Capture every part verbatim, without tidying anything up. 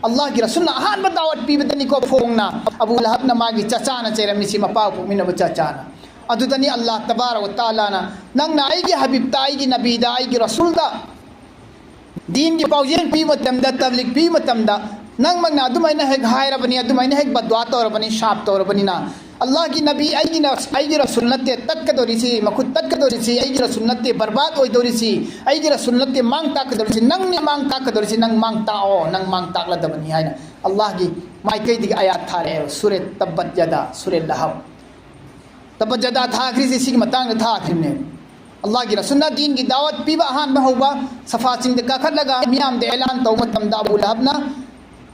ꯑꯜꯂꯥꯍꯒꯤ ꯔꯁꯨꯜꯅ ꯑꯍꯥꯟꯕ ꯗꯥꯋꯠ ꯄꯤꯕꯗꯅꯤꯀꯣ, ꯐꯣꯡꯅ ꯑꯕꯨ ꯂꯍꯕꯅ ꯃꯥꯒꯤ ꯆꯆꯥꯅ ꯆꯩꯔꯝꯃꯤꯁꯤ, ꯃꯄꯥ ꯄꯣꯛꯃꯤꯟꯅꯕ ꯆꯆꯥꯅ꯫ ꯑꯗꯨꯗꯅꯤ ꯑꯜꯂꯥꯍ ꯇꯕꯥꯔꯛ ꯋ ꯇꯥꯂꯥꯅ, "ꯅꯪꯅ ꯑꯩꯒꯤ ꯍꯕꯤꯕꯇ, ꯑꯩꯒꯤ ꯅꯕꯤꯗ, ꯑꯩꯒꯤ ꯔꯁꯨꯜꯗ ꯗꯤꯟꯒꯤ ꯄꯥꯎꯖꯦꯜ ꯄꯤꯕ ꯃꯇꯝꯗ, ꯇꯕ꯭ꯂꯤꯒ ꯄꯤꯕ ꯃꯇꯝꯗ, ꯅꯪꯃꯛꯅ ꯑꯗꯨꯃꯥꯏꯅ ꯍꯦꯛ ꯍꯥꯏꯔꯕꯅꯤ, ꯑꯗꯨꯃꯥꯏꯅ ꯍꯦꯛ ꯕꯗꯋꯥ ꯇꯧꯔꯕꯅꯤ, ꯁꯥꯞ ꯇꯧꯔꯕꯅꯤꯅ, ꯑꯜꯂꯥꯍꯒꯤ ꯅꯕꯤ ꯑꯩꯒꯤꯅ, ꯑꯩꯒꯤ ꯔꯁꯨꯜ ꯅꯠꯇꯦ ꯇꯠꯀꯗꯧꯔꯤꯁꯤ, ꯃꯈꯨꯠ ꯇꯠꯀꯗꯧꯔꯤꯁꯤ, ꯑꯩꯒꯤ ꯔꯁꯨꯜ ꯅꯠꯇꯦ ꯕꯔꯕꯥꯗ ꯑꯣꯏꯗꯧꯔꯤꯁꯤ, ꯑꯩꯒꯤ ꯔꯁꯨꯜ ꯅꯠꯇꯦ ꯃꯥꯡ ꯇꯥꯛꯀꯗꯧꯔꯤꯁꯤ, ꯅꯪꯅꯤ ꯃꯥꯡ ꯇꯥꯛꯀꯗꯧꯔꯤꯁꯤ, ꯅꯪ ꯃꯥꯡ ꯇꯥꯛꯑꯣ, ꯅꯪ ꯃꯥꯡ ꯇꯥꯛꯂꯗꯕꯅꯤ" ꯍꯥꯏꯅ ꯑꯜꯂꯥꯍꯒꯤ ꯃꯥꯏꯀꯩꯗꯒꯤ ꯑꯌꯥꯠ ꯊꯥꯔꯛꯑꯦꯕ꯫ ꯁꯨꯔꯦ ꯇꯕꯠ ꯌꯥꯗꯥ, ꯁꯨꯔꯦ ꯂꯍꯕ꯫ ꯇꯕꯠ ꯌꯥꯗꯥ ꯊꯥꯈ꯭ꯔꯤꯁꯦ ꯁꯤꯒꯤ ꯃꯇꯥꯡꯗ ꯊꯥꯈ꯭ꯔꯤꯕꯅꯦ꯫ ꯑꯜꯂꯥꯍꯒꯤ ꯔꯁꯨꯜꯅ ꯗꯤꯟꯒꯤ ꯗꯥꯋꯠ ꯄꯤꯕ ꯑꯍꯥꯟꯕ ꯍꯧꯕ, ꯁꯐꯥ ꯆꯤꯡꯗ ꯀꯥꯈꯠꯂꯒ ꯃꯤꯌꯥꯝꯗ ꯑꯦꯂꯥꯟ ꯇꯧꯕ ꯃꯇꯝꯗ ꯑꯕꯨ ꯂꯍꯕꯅ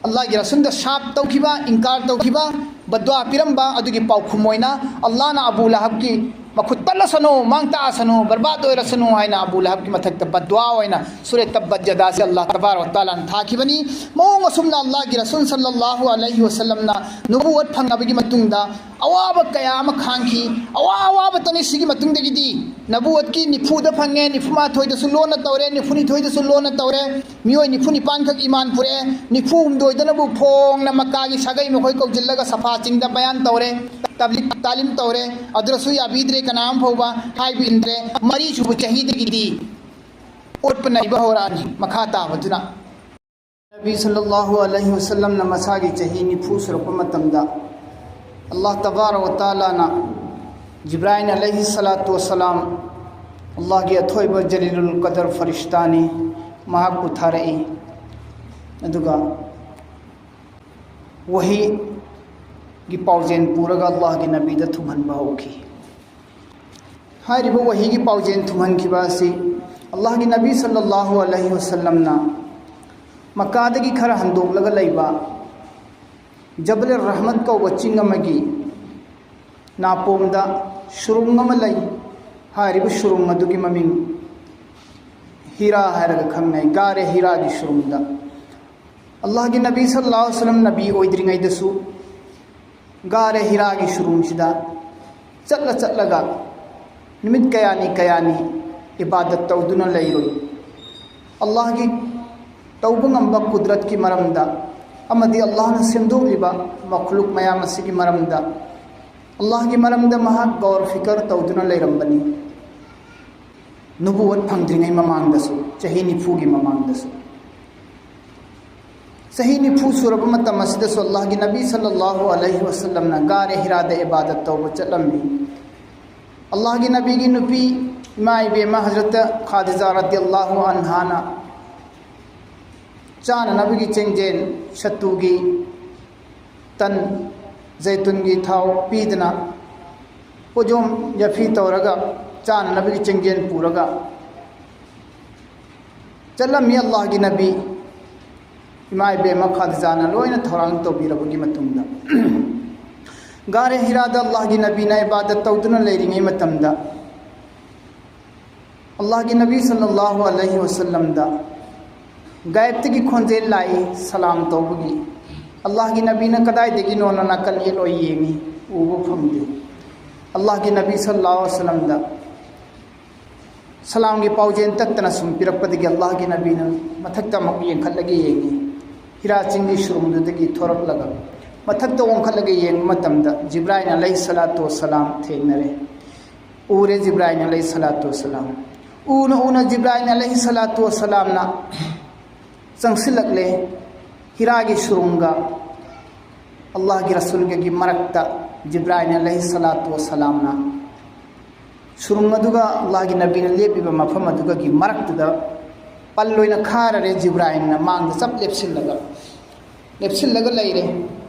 ꯑꯜꯂꯥꯍꯒꯤ ꯔꯁꯨꯜꯗ ꯁꯥꯞ ꯇꯧꯈꯤꯕ, ꯏꯟꯀꯥꯔ ꯇꯧꯈꯤꯕ, ꯕꯗꯋꯥ ꯄꯤꯔꯝꯕ, ꯑꯗꯨꯒꯤ ꯄꯥꯎꯈꯨꯝ ꯑꯣꯏꯅ ꯑꯜꯂꯥꯍꯅ ꯑꯕꯨ ꯂꯍꯕꯀꯤ ꯃꯈꯨꯠ ꯇꯠꯂꯁꯅꯨ, ꯃꯥꯡ ꯇꯥꯛꯑꯁꯅꯨ, ꯕꯔꯕꯥꯗ ꯑꯣꯏꯔꯁꯅꯨ ꯍꯥꯏꯅ ꯑꯕꯨ ꯂꯍꯕꯀꯤ ꯃꯊꯛꯇ ꯕꯗꯋꯥ ꯑꯣꯏꯅ ꯁꯨꯔꯦ ꯇꯕꯠ ꯌꯥꯗꯥꯁꯦ ꯑꯜꯂꯥꯍ ꯇꯕꯥꯔꯛ ꯋ ꯇꯥꯂꯥꯅ ꯊꯥꯈꯤꯕꯅꯤ꯫ ꯃꯑꯣꯡ ꯑꯁꯨꯝꯅ ꯑꯜꯂꯥꯍꯒꯤ ꯔꯁꯨꯜ ꯁꯜꯂꯜꯂꯥꯍꯨ ꯑꯂꯩꯍꯤ ꯋꯁꯜꯂꯝꯅ ꯅꯨꯕꯨꯋꯠ ꯐꯪꯂꯕꯒꯤ ꯃꯇꯨꯡꯗ ꯑꯋꯥꯕ ꯀꯌꯥ ꯑꯃ ꯈꯥꯡꯈꯤ꯫ ꯑꯋꯥ ꯑꯋꯥꯕꯇꯅꯤ ꯁꯤꯒꯤ ꯃꯇꯨꯡꯗꯒꯤꯗꯤ꯫ ꯅꯕꯨꯋꯠꯀꯤ ꯅꯤꯐꯨꯗ ꯐꯪꯉꯦ, ꯅꯤꯐꯨꯃꯥꯊꯣꯏꯗꯁꯨ ꯂꯣꯟꯅ ꯇꯧꯔꯦ, ꯅꯤꯐꯨꯅꯤꯊꯣꯏꯗꯁꯨ ꯂꯣꯟꯅ ꯇꯧꯔꯦ꯫ ꯃꯤꯑꯣꯏ ꯅꯤꯐꯨ ꯅꯤꯄꯥꯟꯈꯛ ꯏꯃꯥꯟ ꯄꯨꯔꯛꯑꯦ, ꯅꯤꯐꯨ ꯍꯨꯝꯗꯣꯏꯗꯅꯕꯨ ꯐꯣꯡꯅ ꯃꯛꯀꯥꯒꯤ ꯁꯥꯒꯩ ꯃꯈꯣꯏ ꯀꯧꯁꯤꯜꯂꯒ ꯁꯐꯥ ꯆꯤꯡꯗ ꯕꯌꯥꯟ ꯇꯧꯔꯦ, ꯇꯕ꯭ꯂꯤꯒ ꯇꯥꯂꯤꯝ ꯇꯧꯔꯦ꯫ ꯑꯗꯨꯗꯁꯨ ꯌꯥꯕꯤꯗ꯭ꯔꯦ, ꯀꯅꯥ ꯑꯃ ꯐꯥꯎꯕ ꯍꯥꯏꯕ ꯏꯟꯗ꯭ꯔꯦ꯫ ꯃꯔꯤꯁꯨꯕ ꯆꯍꯤꯗꯒꯤꯗꯤ ꯑꯣꯠꯄ ꯅꯩꯕ ꯍꯧꯔꯛꯑꯅꯤ꯫ ꯃꯈꯥ ꯇꯥꯕꯗꯨꯅ ꯅꯕꯤ ꯁꯜꯂꯜꯂꯥꯍꯨ ꯑꯂꯩꯍꯤ ꯋꯁꯜꯂꯝꯅ ꯃꯁꯥꯒꯤ ꯆꯍꯤ ꯅꯤꯐꯨ ꯁꯨꯔꯛꯄ ꯃꯇꯝꯗ, ꯑꯜꯂꯥꯍ ꯇꯕꯥꯔꯛ ꯋ ꯇꯥꯂꯥꯅ ꯖꯤꯕ꯭ꯔꯥꯏꯜ ꯑꯂꯩꯍꯤ ꯁꯂꯥꯇꯨ ꯋꯁꯁꯂꯥꯝ, ꯑꯜꯂꯥꯍꯒꯤ ꯑꯊꯣꯏꯕ ꯖꯂꯤꯂꯨꯜ ꯀꯗꯔ ꯐꯔꯤꯁꯇꯥꯅꯤ, ꯃꯍꯥꯛꯄꯨ ꯊꯥꯔꯛꯏ꯫ ꯑꯗꯨꯒ ꯋꯥꯍꯤꯒꯤ ꯄꯥꯎꯖꯦꯜ ꯄꯨꯔꯒ ꯑꯜꯂꯥꯍꯒꯤ ꯅꯕꯤꯗ ꯊꯨꯡꯍꯟꯕ ꯍꯧꯈꯤ꯫ ꯍꯥꯏꯔꯤꯕ ꯋꯥꯍꯤꯒꯤ ꯄꯥꯎꯖꯦꯜ ꯊꯨꯡꯍꯟꯈꯤꯕ ꯑꯁꯤ ꯑꯜꯂꯥꯍꯒꯤ ꯅꯕꯤ ꯁꯜꯂꯜꯂꯥꯍꯨ ꯑꯂꯩꯍꯤ ꯋꯁꯜꯂꯝꯅ ꯃꯛꯀꯥꯗꯒꯤ ꯈꯔ ꯍꯟꯗꯣꯛꯂꯒ ꯂꯩꯕ ꯖꯕꯜ ꯔꯍꯃꯠ ꯀꯧꯕ ꯆꯤꯡ ꯑꯃꯒꯤ ꯅꯥꯄꯣꯝꯗ ꯁꯨꯔꯨꯡ ꯑꯃ ꯂꯩ꯫ ꯍꯥꯏꯔꯤꯕ ꯁꯨꯔꯨꯡ ꯑꯗꯨꯒꯤ ꯃꯃꯤꯡ ꯍꯤꯔꯥ ꯍꯥꯏꯔꯒ ꯈꯪꯅꯩ꯫ ꯒꯥꯔꯦ ꯍꯤꯔꯥꯒꯤ ꯁꯨꯔꯨꯡꯗ ꯑꯜꯂꯥꯍꯒꯤ ꯅꯕꯤ ꯁꯜꯂꯜꯂꯥꯍꯨ ꯑꯂꯩꯍꯤ ꯋꯁꯜꯂꯝ ꯅꯕꯤ ꯑꯣꯏꯗ꯭ꯔꯤꯉꯩꯗꯁꯨ ꯒꯥꯔꯦ ꯍꯤꯔꯥꯒꯤ ꯁꯨꯔꯨꯡꯁꯤꯗ ꯆꯠꯂ ꯆꯠꯂꯒ ꯅꯨꯃꯤꯠ ꯀꯌꯥꯅꯤ ꯀꯌꯥꯅꯤ ꯏꯕꯥꯗꯠ ꯇꯧꯗꯨꯅ ꯂꯩꯔꯨꯏ꯫ ꯑꯜꯂꯥꯍꯒꯤ ꯇꯧꯕ ꯉꯝꯕ ꯀꯨꯗꯔꯠꯀꯤ ꯃꯔꯝꯗ ꯑꯃꯗꯤ ꯑꯜꯂꯥꯍꯅ ꯁꯦꯝꯗꯣꯛꯂꯤꯕ ꯃꯈꯂꯨꯛ ꯃꯌꯥꯝ ꯑꯁꯤꯒꯤ ꯃꯔꯝꯗ, ꯑꯜꯂꯥꯍꯒꯤ ꯃꯔꯝꯗ ꯃꯍꯥꯛ ꯒꯧꯔ ꯐꯤꯀꯔ ꯇꯧꯗꯨꯅ ꯂꯩꯔꯝꯕꯅꯤ, ꯅꯨꯕꯨꯋꯠ ꯐꯪꯗ꯭ꯔꯤꯉꯩ ꯃꯃꯥꯡꯗꯁꯨ, ꯆꯍꯤ ꯅꯤꯐꯨꯒꯤ ꯃꯃꯥꯡꯗꯁꯨ꯫ ꯆꯍꯤ ꯅꯤꯐꯨ ꯁꯨꯔꯕ ꯃꯇꯝ ꯑꯁꯤꯗꯁꯨ ꯑꯜꯂꯥꯍꯒꯤ ꯅꯕꯤ ꯁꯜꯂꯜꯂꯥꯍꯨ ꯑꯂꯩꯍꯤ ꯋꯁꯜꯂꯝꯅ ꯒꯥꯔꯦ ꯍꯤꯔꯥꯗ ꯏꯕꯥꯗꯠ ꯇꯧꯕ ꯆꯠꯂꯝꯃꯤ꯫ ꯑꯜꯂꯥꯍꯒꯤ ꯅꯕꯤꯒꯤ ꯅꯨꯄꯤ ꯏꯃꯥ ꯏꯕꯦꯝꯃ ꯍꯖꯔꯠ ꯈꯥꯗꯤꯖꯥ ꯔꯗꯤꯌꯜꯂꯥꯍꯨ ꯑꯟꯍꯥꯅ ꯆꯥꯅꯅꯕꯒꯤ ꯆꯦꯡꯖꯦꯟ, ꯁꯠꯇꯨꯒꯤ ꯇꯟ, ꯖꯩꯇꯨꯟꯒꯤ ꯊꯥꯎ ꯄꯤꯗꯅ, ꯄꯣꯠꯌꯣꯝ ꯌꯥꯐꯤ ꯇꯧꯔꯒ ꯆꯥꯅꯅꯕꯒꯤ ꯆꯦꯡꯖꯦꯟ ꯄꯨꯔꯒ ꯆꯠꯂꯝꯃꯤ꯫ ꯑꯜꯂꯥꯍꯒꯤ ꯅꯕꯤ ꯏꯃꯥ ꯏꯕꯦꯝꯃ ꯈꯥꯗꯤꯖꯥꯅ ꯂꯣꯏꯅ ꯊꯧꯔꯥꯡ ꯇꯧꯕꯤꯔꯕꯒꯤ ꯃꯇꯨꯡꯗ, ꯒꯥꯔꯦ ꯍꯤꯔꯥꯗ ꯑꯜꯂꯥꯍꯒꯤ ꯅꯕꯤꯅ ꯏꯕꯥꯗꯠ ꯇꯧꯗꯨꯅ ꯂꯩꯔꯤꯉꯩ ꯃꯇꯝꯗ, ꯑꯜꯂꯥꯍꯒꯤ ꯅꯕꯤ ꯁꯜꯂꯜꯂꯥꯍꯨ ꯑꯂꯩꯍꯤ ꯋꯁꯜꯂꯝꯗ ꯒꯥꯏꯕꯇꯒꯤ ꯈꯣꯟꯖꯦꯜ ꯂꯥꯛꯏ, ꯁꯂꯥꯝ ꯇꯧꯕꯒꯤ꯫ ꯑꯜꯂꯥꯍꯒꯤ ꯅꯕꯤꯅ ꯀꯗꯥꯏꯗꯒꯤꯅꯣꯅ ꯅꯥꯀꯜ ꯌꯦꯠ ꯑꯣꯏ ꯌꯦꯡꯉꯤ, ꯎꯕ ꯐꯪꯗꯦ꯫ ꯑꯜꯂꯥꯍꯒꯤ ꯅꯕꯤ ꯁꯜꯂꯜꯂꯥꯍꯨ ꯑꯂꯩꯍꯤ ꯋꯁꯜꯂꯝꯗ ꯁꯂꯥꯝꯒꯤ ꯄꯥꯎꯖꯦꯜ ꯇꯠꯇꯅ ꯁꯨꯝ ꯄꯤꯔꯛꯄꯗꯒꯤ ꯑꯜꯂꯥꯍꯒꯤ ꯅꯕꯤꯅ ꯃꯊꯛꯇ ꯑꯃꯨꯛ ꯌꯦꯡꯈꯠꯂꯒ ꯌꯦꯡꯉꯤ꯫ ꯍꯤꯔꯥ ꯆꯤꯡꯒꯤ ꯁꯨꯔꯨꯡꯗꯨꯗꯒꯤ ꯊꯣꯔꯛꯂꯒ ꯃꯊꯛꯇ ꯑꯣꯟꯈꯠꯂꯒ ꯌꯦꯡꯕ ꯃꯇꯝꯗ ꯖꯤꯕ꯭ꯔꯥꯏꯜ ꯑꯂꯩꯍꯤ ꯁꯂꯥꯇꯨ ꯋꯁꯂꯥꯝ ꯊꯦꯡꯅꯔꯦ꯫ ꯎꯔꯦ ꯖꯤꯕ꯭ꯔꯥꯏꯜ ꯑꯂꯩꯍꯤ ꯁꯂꯥꯇꯨ ꯋꯁꯂꯥꯝ꯫ ꯎꯅ ꯎꯅ ꯖꯤꯕ꯭ꯔꯥꯏꯜ ꯑꯂꯩꯍꯤ ꯁꯂꯥꯇꯨ ꯋꯁꯂꯥꯝꯅ ꯆꯪꯁꯤꯜꯂꯛꯂꯦ ꯍꯤꯔꯥꯒꯤ ꯁꯨꯔꯨꯡꯒ ꯑꯜꯂꯥꯍꯒꯤ ꯔꯁꯨꯜꯒꯒꯤ ꯃꯔꯛꯇ꯫ ꯖꯤꯕ꯭ꯔꯥꯏꯜ ꯑꯂꯩꯍꯤ ꯁꯂꯥꯇꯨ ꯋꯁꯂꯥꯝꯅ ꯁꯨꯔꯨꯡ ꯑꯗꯨꯒ ꯑꯜꯂꯥꯍꯒꯤ ꯅꯕꯤꯅ ꯂꯦꯞꯄꯤꯕ ꯃꯐꯝ ꯑꯗꯨꯒꯒꯤ ꯃꯔꯛꯇꯨꯗ ꯄꯜ ꯑꯣꯏꯅ ꯈꯥꯔꯔꯦ꯫ ꯖꯤꯕ꯭ꯔꯥꯏꯜꯅ ꯃꯥꯡꯗ ꯆꯞ ꯂꯦꯞꯁꯤꯜꯂꯒ, ꯂꯦꯞꯁꯤꯜꯂꯒ ꯂꯩꯔꯦ꯫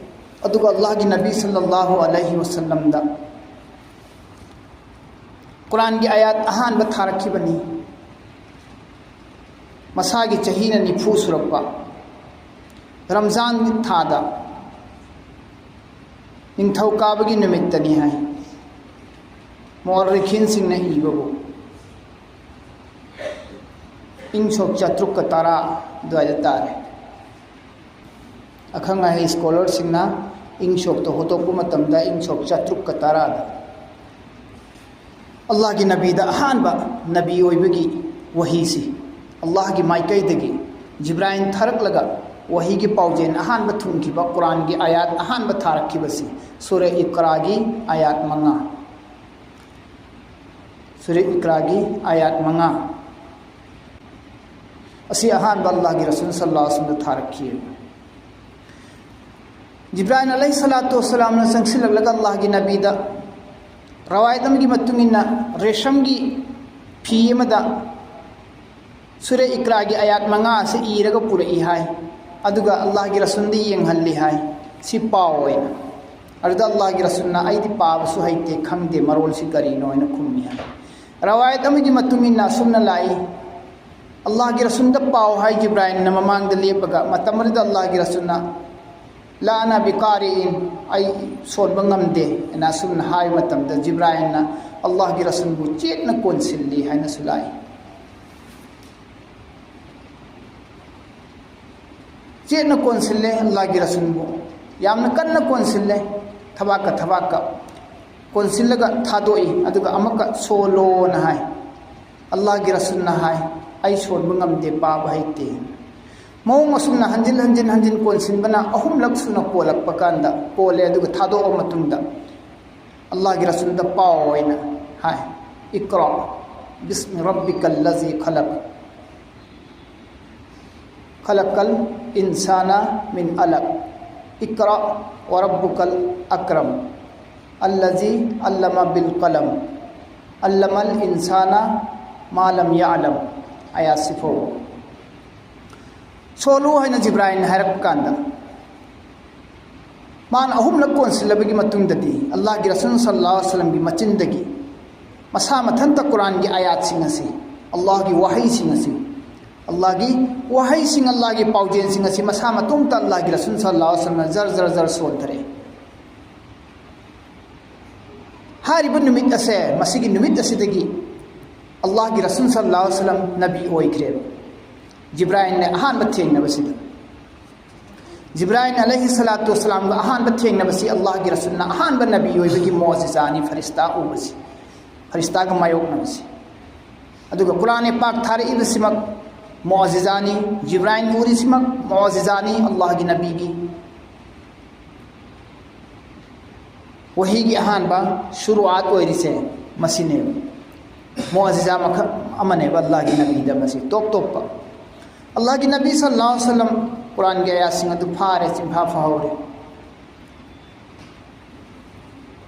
ꯑꯗꯨꯒ ꯑꯜꯂꯥꯍꯒꯤ ꯅꯕꯤ ꯁꯜꯂꯜꯂꯥꯍꯨ ꯑꯂꯩꯍꯤ ꯋꯁꯜꯂꯝꯗ ꯀꯨꯔꯥꯟꯒꯤ ꯑꯥꯌꯥꯠ ꯑꯍꯥꯟꯕ ꯊꯥꯔꯛꯈꯤꯕꯅꯤ꯫ ꯃꯁꯥꯒꯤ ꯆꯍꯤꯅ ꯅꯤꯐꯨ ꯁꯨꯔꯛꯄ, ꯔꯝꯖꯥꯟꯒꯤ ꯊꯥꯗ, ꯅꯤꯡꯊꯧꯀꯥꯕꯒꯤ ꯅꯨꯃꯤꯠꯇꯅꯤ ꯍꯥꯏ꯫ ꯃꯨꯑꯔꯔꯤꯈꯤꯟꯁꯤꯡꯅ ꯏꯕꯕꯨ ꯏꯪ ꯁꯣꯛ ꯆꯥꯇ꯭ꯔꯨꯛꯀ ꯇꯔꯥ ꯑꯗꯨꯋꯥꯏꯗ ꯇꯥꯔꯦ꯫ ꯑꯈꯪ ꯑꯍꯩ ꯁ꯭ꯀꯣꯂꯔꯁꯤꯡꯅ ꯏꯪ ꯁꯣꯛꯇ ꯍꯣꯠꯇꯣꯛꯄ ꯃꯇꯝꯗ ꯏꯪ ꯁꯣꯛ ꯆꯥꯇ꯭ꯔꯨꯛꯀ ꯇꯔꯥꯗ ꯑꯜꯂꯥꯍꯒꯤ ꯅꯕꯤꯗ ꯑꯍꯥꯟꯕ ꯅꯕꯤ ꯑꯣꯏꯕꯒꯤ ꯋꯥꯍꯤꯁꯤ ꯑꯜꯂꯥꯍꯒꯤ ꯃꯥꯏꯀꯩꯗꯒꯤ ꯖꯤꯕ꯭ꯔꯥꯏꯜ ꯊꯥꯔꯛꯂꯒ ꯋꯥꯍꯤꯒꯤ ꯄꯥꯎꯖꯦꯜ ꯑꯍꯥꯟꯕ ꯊꯨꯡꯈꯤꯕ, ꯀꯨꯔꯥꯟꯒꯤ ꯑꯥꯌꯥꯠ ꯑꯍꯥꯟꯕ ꯊꯥꯔꯛꯈꯤꯕꯁꯤ ꯁꯨꯔꯥ ꯏꯀ꯭ꯔꯥꯒꯤ ꯑꯥꯌꯥꯠ ꯃꯉꯥ꯫ ꯁꯨꯔꯥ ꯏꯀ꯭ꯔꯥꯒꯤ ꯑꯥꯌꯥꯠ ꯃꯉꯥ ꯑꯁꯤ ꯑꯍꯥꯟꯕ ꯑꯜꯂꯥꯍꯒꯤ ꯔꯁꯨꯜ ꯁꯜꯂꯥꯍꯨ ꯑꯂꯩꯍꯤ ꯋꯁꯜꯂꯝꯗ ꯊꯥꯔꯛꯈꯤ꯫ ꯖꯤꯕ꯭ꯔꯥꯏꯜ ꯑꯂꯩꯍꯤ ꯁꯂꯥꯇꯨ ꯋꯁꯁꯂꯥꯝꯅ ꯆꯪꯁꯤꯜꯂꯛꯂꯒ ꯑꯜꯂꯥꯍꯒꯤ ꯅꯕꯤꯗ, ꯔꯋꯥꯌꯠ ꯑꯃꯒꯤ ꯃꯇꯨꯡ ꯏꯟꯅ, ꯔꯦꯁꯝꯒꯤ ꯐꯤ ꯑꯃꯗ ꯁꯨꯔꯥ ꯏꯀ꯭ꯔꯥꯒꯤ ꯑꯥꯌꯥꯠ ꯃꯉꯥ ꯑꯁꯤ ꯏꯔꯒ ꯄꯨꯔꯛꯏ ꯍꯥꯏ꯫ ꯑꯗꯨꯒ ꯑꯜꯂꯥꯍꯒꯤ ꯔꯁꯨꯜꯗ ꯌꯦꯡꯍꯜꯂꯤ ꯍꯥꯏ, "ꯁꯤ ꯄꯥꯎ" ꯍꯥꯏꯅ꯫ ꯑꯗꯨꯗ ꯑꯜꯂꯥꯍꯒꯤ ꯔꯁꯨꯜꯅ, "ꯑꯩꯗꯤ ꯄꯥꯕꯁꯨ ꯍꯩꯇꯦ, ꯈꯪꯗꯦ, ꯃꯔꯣꯜꯁꯤ ꯀꯔꯤꯅꯣ?" ꯍꯥꯏꯅ ꯈꯨꯝꯃꯤ ꯍꯥꯏ꯫ ꯔꯋꯥꯌꯠ ꯑꯃꯒꯤ ꯃꯇꯨꯡ ꯏꯟꯅ ꯑꯁꯨꯝꯅ ꯂꯥꯛꯏ, ꯑꯜꯂꯥꯍꯒꯤ ꯔꯁꯨꯜꯗ ꯄꯥꯎ ꯍꯥꯏ ꯖꯤꯕ꯭ꯔꯥꯏꯜꯅ ꯃꯃꯥꯡꯗ ꯂꯦꯞꯄꯒ꯫ ꯃꯇꯝ ꯑꯗꯨꯗ ꯑꯜꯂꯥꯍꯒꯤ ꯔꯁꯨꯜꯅ, "ꯂꯥ ꯑꯅꯥ ꯕꯤꯀꯥꯔꯤꯏꯟ, ꯑꯩ ꯁꯣꯟꯕ ꯉꯝꯗꯦ" ꯍꯥꯏꯅ ꯑꯁꯨꯝꯅ ꯍꯥꯏꯕ ꯃꯇꯝꯗ, ꯖꯤꯕ꯭ꯔꯥꯏꯜꯅ ꯑꯜꯂꯥꯍꯒꯤ ꯔꯁꯨꯜꯕꯨ ꯆꯦꯠꯅ ꯀꯣꯟꯁꯤꯜꯂꯤ ꯍꯥꯏꯅꯁꯨ ꯂꯥꯛꯏ꯫ ꯆꯦꯠꯅ ꯀꯣꯟꯁꯤꯜꯂꯦ ꯑꯜꯂꯥꯍꯒꯤ ꯔꯁꯨꯜꯕꯨ, ꯌꯥꯝꯅ ꯀꯟꯅ ꯀꯣꯟꯁꯤꯜꯂꯦ, ꯊꯕꯥꯛꯀ ꯊꯕꯥꯛꯀ ꯀꯣꯟꯁꯤꯜꯂꯒ ꯊꯥꯗꯣꯛꯏ꯫ ꯑꯗꯨꯒ ꯑꯃꯨꯛꯀ ꯁꯣꯜꯂꯣꯅ ꯍꯥꯏ꯫ ꯑꯜꯂꯥꯍꯒꯤ ꯔꯁꯨꯜꯅ ꯍꯥꯏ, "ꯑꯩ ꯁꯣꯟꯕ ꯉꯝꯗꯦ, ꯄꯥꯕ ꯍꯩꯇꯦ"꯫ ꯃꯑꯣꯡ ꯑꯁꯨꯝꯅ ꯍꯟꯖꯤꯟ ꯍꯟꯖꯤꯟ ꯍꯟꯖꯤꯟ ꯀꯣꯟꯁꯤꯟꯕꯅ ꯑꯍꯨꯝꯂꯛ ꯁꯨꯅ ꯀꯣꯜꯂꯛꯄ ꯀꯥꯟꯗ, ꯀꯣꯜꯂꯦ, ꯑꯗꯨꯒ ꯊꯥꯗꯣꯛꯑ ꯃꯇꯨꯡꯗ ꯑꯜꯂꯥꯍꯒꯤ ꯔꯁꯨꯜꯗ ꯄꯥꯎ ꯑꯣꯏꯅ ꯍꯥꯏ, "ꯏꯛꯔꯥ ꯕꯤꯁꯃꯤ ꯔꯕꯤꯀꯜ ꯂꯖꯤ ꯈꯂꯛ, ꯈꯂꯛꯀꯜ ꯏꯟꯁꯥꯅ ꯃꯤꯟ ꯑꯂꯛ, ꯏꯛꯔꯥ ꯋ ꯔꯕꯨꯀꯜ ꯑꯀ꯭ꯔꯝ, ꯑꯜꯂꯖꯤ ꯑꯜꯂꯃ ꯕꯤꯜ ꯀꯂꯝ, ꯑꯜꯂꯃꯜ ꯏꯟꯁꯥꯅ ꯃꯥ ꯂꯝ ꯌꯥꯂꯝ" ꯑꯌꯥꯁꯤ ꯐꯥꯎꯕ꯫ "ꯁꯣꯜꯂꯨ" ꯍꯥꯏꯅ ꯖꯤꯕ꯭ꯔꯥꯏꯜꯅ ꯍꯥꯏꯔꯛꯄ ꯀꯥꯟꯗ, ꯃꯥꯅ ꯑꯍꯨꯝꯂꯛ ꯀꯣꯟꯁꯤꯜꯂꯕꯒꯤ ꯃꯇꯨꯡꯗꯗꯤ, ꯑꯜꯂꯥꯍꯒꯤ ꯔꯁꯨꯜ ꯁꯜꯂꯥꯍꯨ ꯑꯂꯩꯍꯤ ꯋꯁꯜꯂꯝꯒꯤ ꯃꯆꯤꯟꯗꯒꯤ ꯃꯁꯥ ꯃꯊꯟꯇ ꯀꯨꯔꯥꯟꯒꯤ ꯑꯥꯌꯥꯠꯁꯤꯡ ꯑꯁꯤ, ꯑꯜꯂꯥꯍꯒꯤ ꯋꯥꯍꯩꯁꯤꯡ ꯑꯁꯤ, ꯑꯜꯂꯥꯍꯒꯤ ꯋꯥꯍꯩꯁꯤꯡ, ꯑꯜꯂꯥꯍꯒꯤ ꯄꯥꯎꯖꯦꯜꯁꯤꯡ ꯑꯁꯤ ꯃꯁꯥ ꯃꯇꯣꯝꯇ ꯑꯜꯂꯥꯍꯒꯤ ꯔꯁꯨꯜ ꯁꯜꯂꯥꯍꯨ ꯑꯂꯩꯍꯤ ꯋꯁꯜꯂꯝꯅ ꯖꯔ ꯖꯔ ꯖꯔ ꯁꯣꯟꯊꯔꯛꯏ꯫ ꯍꯥꯏꯔꯤꯕ ꯅꯨꯃꯤꯠ ꯑꯁꯦ, ꯃꯁꯤꯒꯤ ꯅꯨꯃꯤꯠ ꯑꯁꯤꯗꯒꯤ ꯑꯜꯂꯥꯍꯒꯤ ꯔꯁꯨꯜ ꯁꯜꯂꯥꯍꯨ ꯑꯂꯩꯍꯤ ꯋꯁꯜꯂꯝ ꯅꯕꯤ ꯑꯣꯏꯈ꯭ꯔꯦꯕ꯫ ꯖꯤꯕ꯭ꯔꯥꯏꯜꯅ ꯑꯍꯥꯟꯕ ꯊꯦꯡꯅꯕꯁꯤꯗ, ꯖꯤꯕ꯭ꯔꯥꯏꯜ ꯑꯂꯩꯍꯤ ꯁꯂꯥꯇꯨ ꯋꯁꯁꯂꯥꯝꯒ ꯑꯍꯥꯟꯕ ꯊꯦꯡꯅꯕꯁꯤ, ꯑꯜꯂꯥꯍꯒꯤ ꯔꯁꯨꯜꯅ ꯑꯍꯥꯟꯕ ꯅꯕꯤ ꯑꯣꯏꯕꯒꯤ ꯃꯣꯖꯤꯖꯥꯅꯤ, ꯐꯔꯤꯁꯇꯥ ꯎꯕꯁꯤ, ꯐꯔꯤꯁꯇꯥꯒ ꯃꯥꯌꯣꯛꯅꯕꯁꯤ꯫ ꯑꯗꯨꯒ ꯀꯨꯔꯥꯟ ꯄꯥꯛ ꯊꯥꯔꯛꯏꯕꯁꯤꯃꯛ ꯃꯣꯖꯤꯖꯥꯅꯤ꯫ ꯖꯤꯕ꯭ꯔꯥꯏꯜ ꯎꯔꯤꯁꯤꯃꯛ ꯃꯣꯖꯤꯖꯥꯅꯤ꯫ ꯑꯜꯂꯥꯍꯒꯤ ꯅꯕꯤꯒꯤ ꯋꯥꯍꯤꯒꯤ ꯑꯍꯥꯟꯕ ꯁꯨꯔꯨꯑꯥꯠ ꯑꯣꯏꯔꯤꯁꯦ ꯃꯁꯤꯅꯦꯕ꯫ ꯃꯣꯖꯤꯖꯥ ꯃꯈꯜ ꯑꯃꯅꯦꯕ ꯑꯜꯂꯥꯍꯒꯤ ꯅꯕꯤꯗ꯫ ꯃꯁꯤ ꯇꯣꯞ ꯇꯣꯞꯄ ꯑꯜꯂꯥꯍꯒꯤ ꯅꯕꯤ ꯁꯜꯂꯜꯂꯥꯍꯨ ꯑꯂꯩꯍꯤ ꯋꯁꯜꯂꯝ ꯀꯨꯔꯥꯟꯒꯤ ꯑꯌꯥꯁꯤꯡ ꯑꯗꯨ ꯐꯥꯔꯦ, ꯆꯤꯟꯐꯥ ꯐꯍꯧꯔꯦ꯫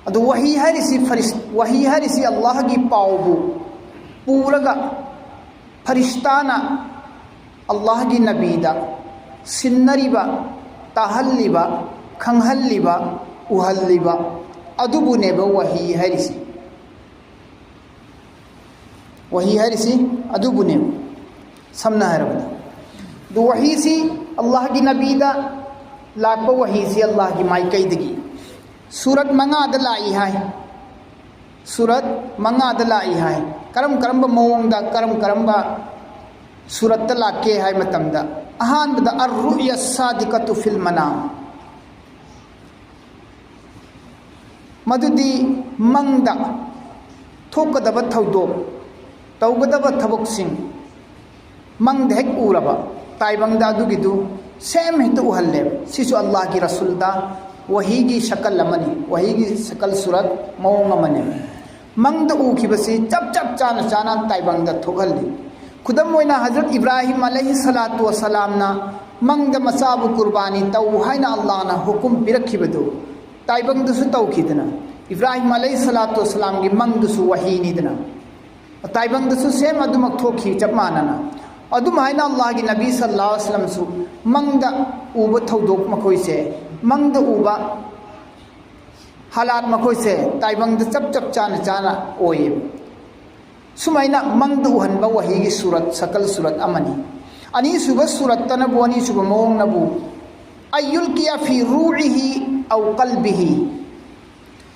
ꯑꯗꯨ ꯋꯥꯍꯤ ꯍꯥꯏꯔꯤꯁꯤ ꯐꯔꯤꯁ-, ꯋꯥꯍꯤ ꯍꯥꯏꯔꯤꯁꯤ ꯑꯜꯂꯥꯍꯒꯤ ꯄꯥꯎꯕꯨ ꯄꯨꯔꯒ ꯐꯔꯤꯁꯇꯥꯅ ꯑꯜꯂꯥꯍꯒꯤ ꯅꯕꯤꯗ ꯁꯤꯟꯅꯔꯤꯕ, ꯇꯥꯍꯜꯂꯤꯕ, ꯈꯪꯍꯜꯂꯤꯕ, ꯎꯍꯜꯂꯤꯕ ꯑꯗꯨꯕꯨꯅꯦꯕ ꯋꯥꯍꯤ ꯍꯥꯏꯔꯤꯁꯤ꯫ ꯋꯥꯍꯤ ꯍꯥꯏꯔꯤꯁꯤ ꯑꯗꯨꯕꯨꯅꯦꯕ꯫ ꯁꯝꯅ ꯍꯥꯏꯔꯕꯗ, ꯑꯗꯨ ꯋꯥꯍꯤꯁꯤ ꯑꯜꯂꯥꯍꯒꯤ ꯅꯕꯤꯗ ꯂꯥꯛꯄ ꯋꯥꯍꯤꯁꯤ ꯑꯜꯂꯥꯍꯒꯤ ꯃꯥꯏꯀꯩꯗꯒꯤ ꯁꯨꯔꯠ ꯃꯉꯥꯗ ꯂꯥꯛꯏ ꯍꯥꯏ꯫ ꯁꯨꯔꯠ ꯃꯉꯥꯗ ꯂꯥꯛꯏ ꯍꯥꯏ꯫ ꯀꯔꯝ ꯀꯔꯝꯕ ꯃꯑꯣꯡꯗ, ꯀꯔꯝ ꯀꯔꯝꯕ ꯁꯨꯔꯠꯇ ꯂꯥꯛꯀꯦ ꯍꯥꯏ ꯃꯇꯝꯗ, ꯑꯍꯥꯟꯕꯗ "ꯑꯔ ꯔꯨꯌꯥ ꯁꯥꯗꯤꯀꯇꯨ ꯐꯤꯜ ꯃꯅꯥꯝ", ꯃꯗꯨꯗꯤ ꯃꯪꯗ ꯊꯣꯛꯀꯗꯕ ꯊꯧꯗꯣꯛ, ꯇꯧꯒꯗꯕ ꯊꯕꯛꯁꯤꯡ ꯃꯪꯗ ꯍꯦꯛ ꯎꯔꯕ, ꯇꯥꯏꯕꯪꯗ ꯑꯗꯨꯒꯤꯗꯨ ꯁꯦꯝ ꯍꯦꯛꯇ ꯎꯍꯜꯂꯦꯕ꯫ ꯁꯤꯁꯨ ꯑꯜꯂꯥꯍꯒꯤ ꯔꯁꯨꯜꯗ ꯋꯥꯍꯤꯒꯤ ꯁꯀꯜ ꯑꯃꯅꯤ, ꯋꯥꯍꯤꯒꯤ ꯁꯀꯜ ꯁꯨꯔꯠ ꯃꯑꯣꯡ ꯑꯃꯅꯤ꯫ ꯃꯪꯗ ꯎꯈꯤꯕꯁꯤ ꯆꯞ ꯆꯞ ꯆꯥꯅ ꯆꯥꯅ ꯇꯥꯏꯕꯪꯗ ꯊꯣꯛꯍꯜꯂꯤ꯫ ꯈꯨꯗꯝ ꯑꯣꯏꯅ ꯍꯖꯔꯠ ꯏꯕ꯭ꯔꯥꯍꯤꯝ ꯑꯂꯩꯍꯤ ꯁꯂꯥꯇꯨ ꯋꯁꯂꯥꯝꯅ ꯃꯪꯗ ꯃꯆꯥꯕꯨ ꯀꯨꯔꯕꯥꯅꯤ ꯇꯧ ꯍꯥꯏꯅ ꯑꯜꯂꯥꯍꯅ ꯍꯨꯀꯨꯝ ꯄꯤꯔꯛꯈꯤꯕꯗꯨ ꯇꯥꯏꯕꯪꯗꯁꯨ ꯇꯧꯈꯤꯗꯅ, ꯏꯕ꯭ꯔꯥꯍꯤꯝ ꯑꯂꯩꯍꯤ ꯁꯂꯥꯇꯨ ꯋꯁꯂꯥꯝꯒꯤ ꯃꯪꯗꯨꯁꯨ ꯋꯥꯍꯤꯅꯤꯗꯅ꯫ ꯇꯥꯏꯕꯪꯗꯁꯨ ꯁꯦꯝ ꯑꯗꯨꯃꯛ ꯊꯣꯛꯈꯤ ꯆꯞ ꯃꯥꯟꯅꯅ꯫ ꯑꯗꯨꯝ ꯍꯥꯏꯅ ꯑꯜꯂꯥꯍꯒꯤ ꯅꯕꯤ ꯁꯜꯂꯜꯂꯥꯍꯨ ꯑꯂꯩꯍꯤ ꯋꯁꯜꯂꯝꯁꯨ ꯃꯪꯗ ꯎꯕ ꯊꯧꯗꯣꯛ ꯃꯈꯣꯏꯁꯦ, ꯃꯪꯗ ꯎꯕ ꯍꯥꯂꯥꯠ ꯃꯈꯣꯏꯁꯦ ꯇꯥꯏꯕꯪꯗ ꯆꯞ ꯆꯞ ꯆꯥꯅ ꯆꯥꯅ ꯑꯣꯏꯌꯦꯕ꯫ ꯁꯨꯃꯥꯏꯅ ꯃꯪꯗ ꯎꯍꯟꯕ ꯋꯥꯍꯤꯒꯤ ꯁꯨꯔꯠ, ꯁꯀꯜ ꯁꯨꯔꯠ ꯑꯃꯅꯤ꯫ ꯑꯅꯤꯁꯨꯕ ꯁꯨꯔꯠꯇꯅꯕꯨ, ꯑꯅꯤꯁꯨꯕ ꯃꯑꯣꯡꯅꯕꯨ "ꯑꯌꯨꯜꯀꯤꯌꯥ ꯐꯤ ꯔꯨꯏꯍꯤ ꯑꯧ ꯀꯜꯕꯤꯍꯤ",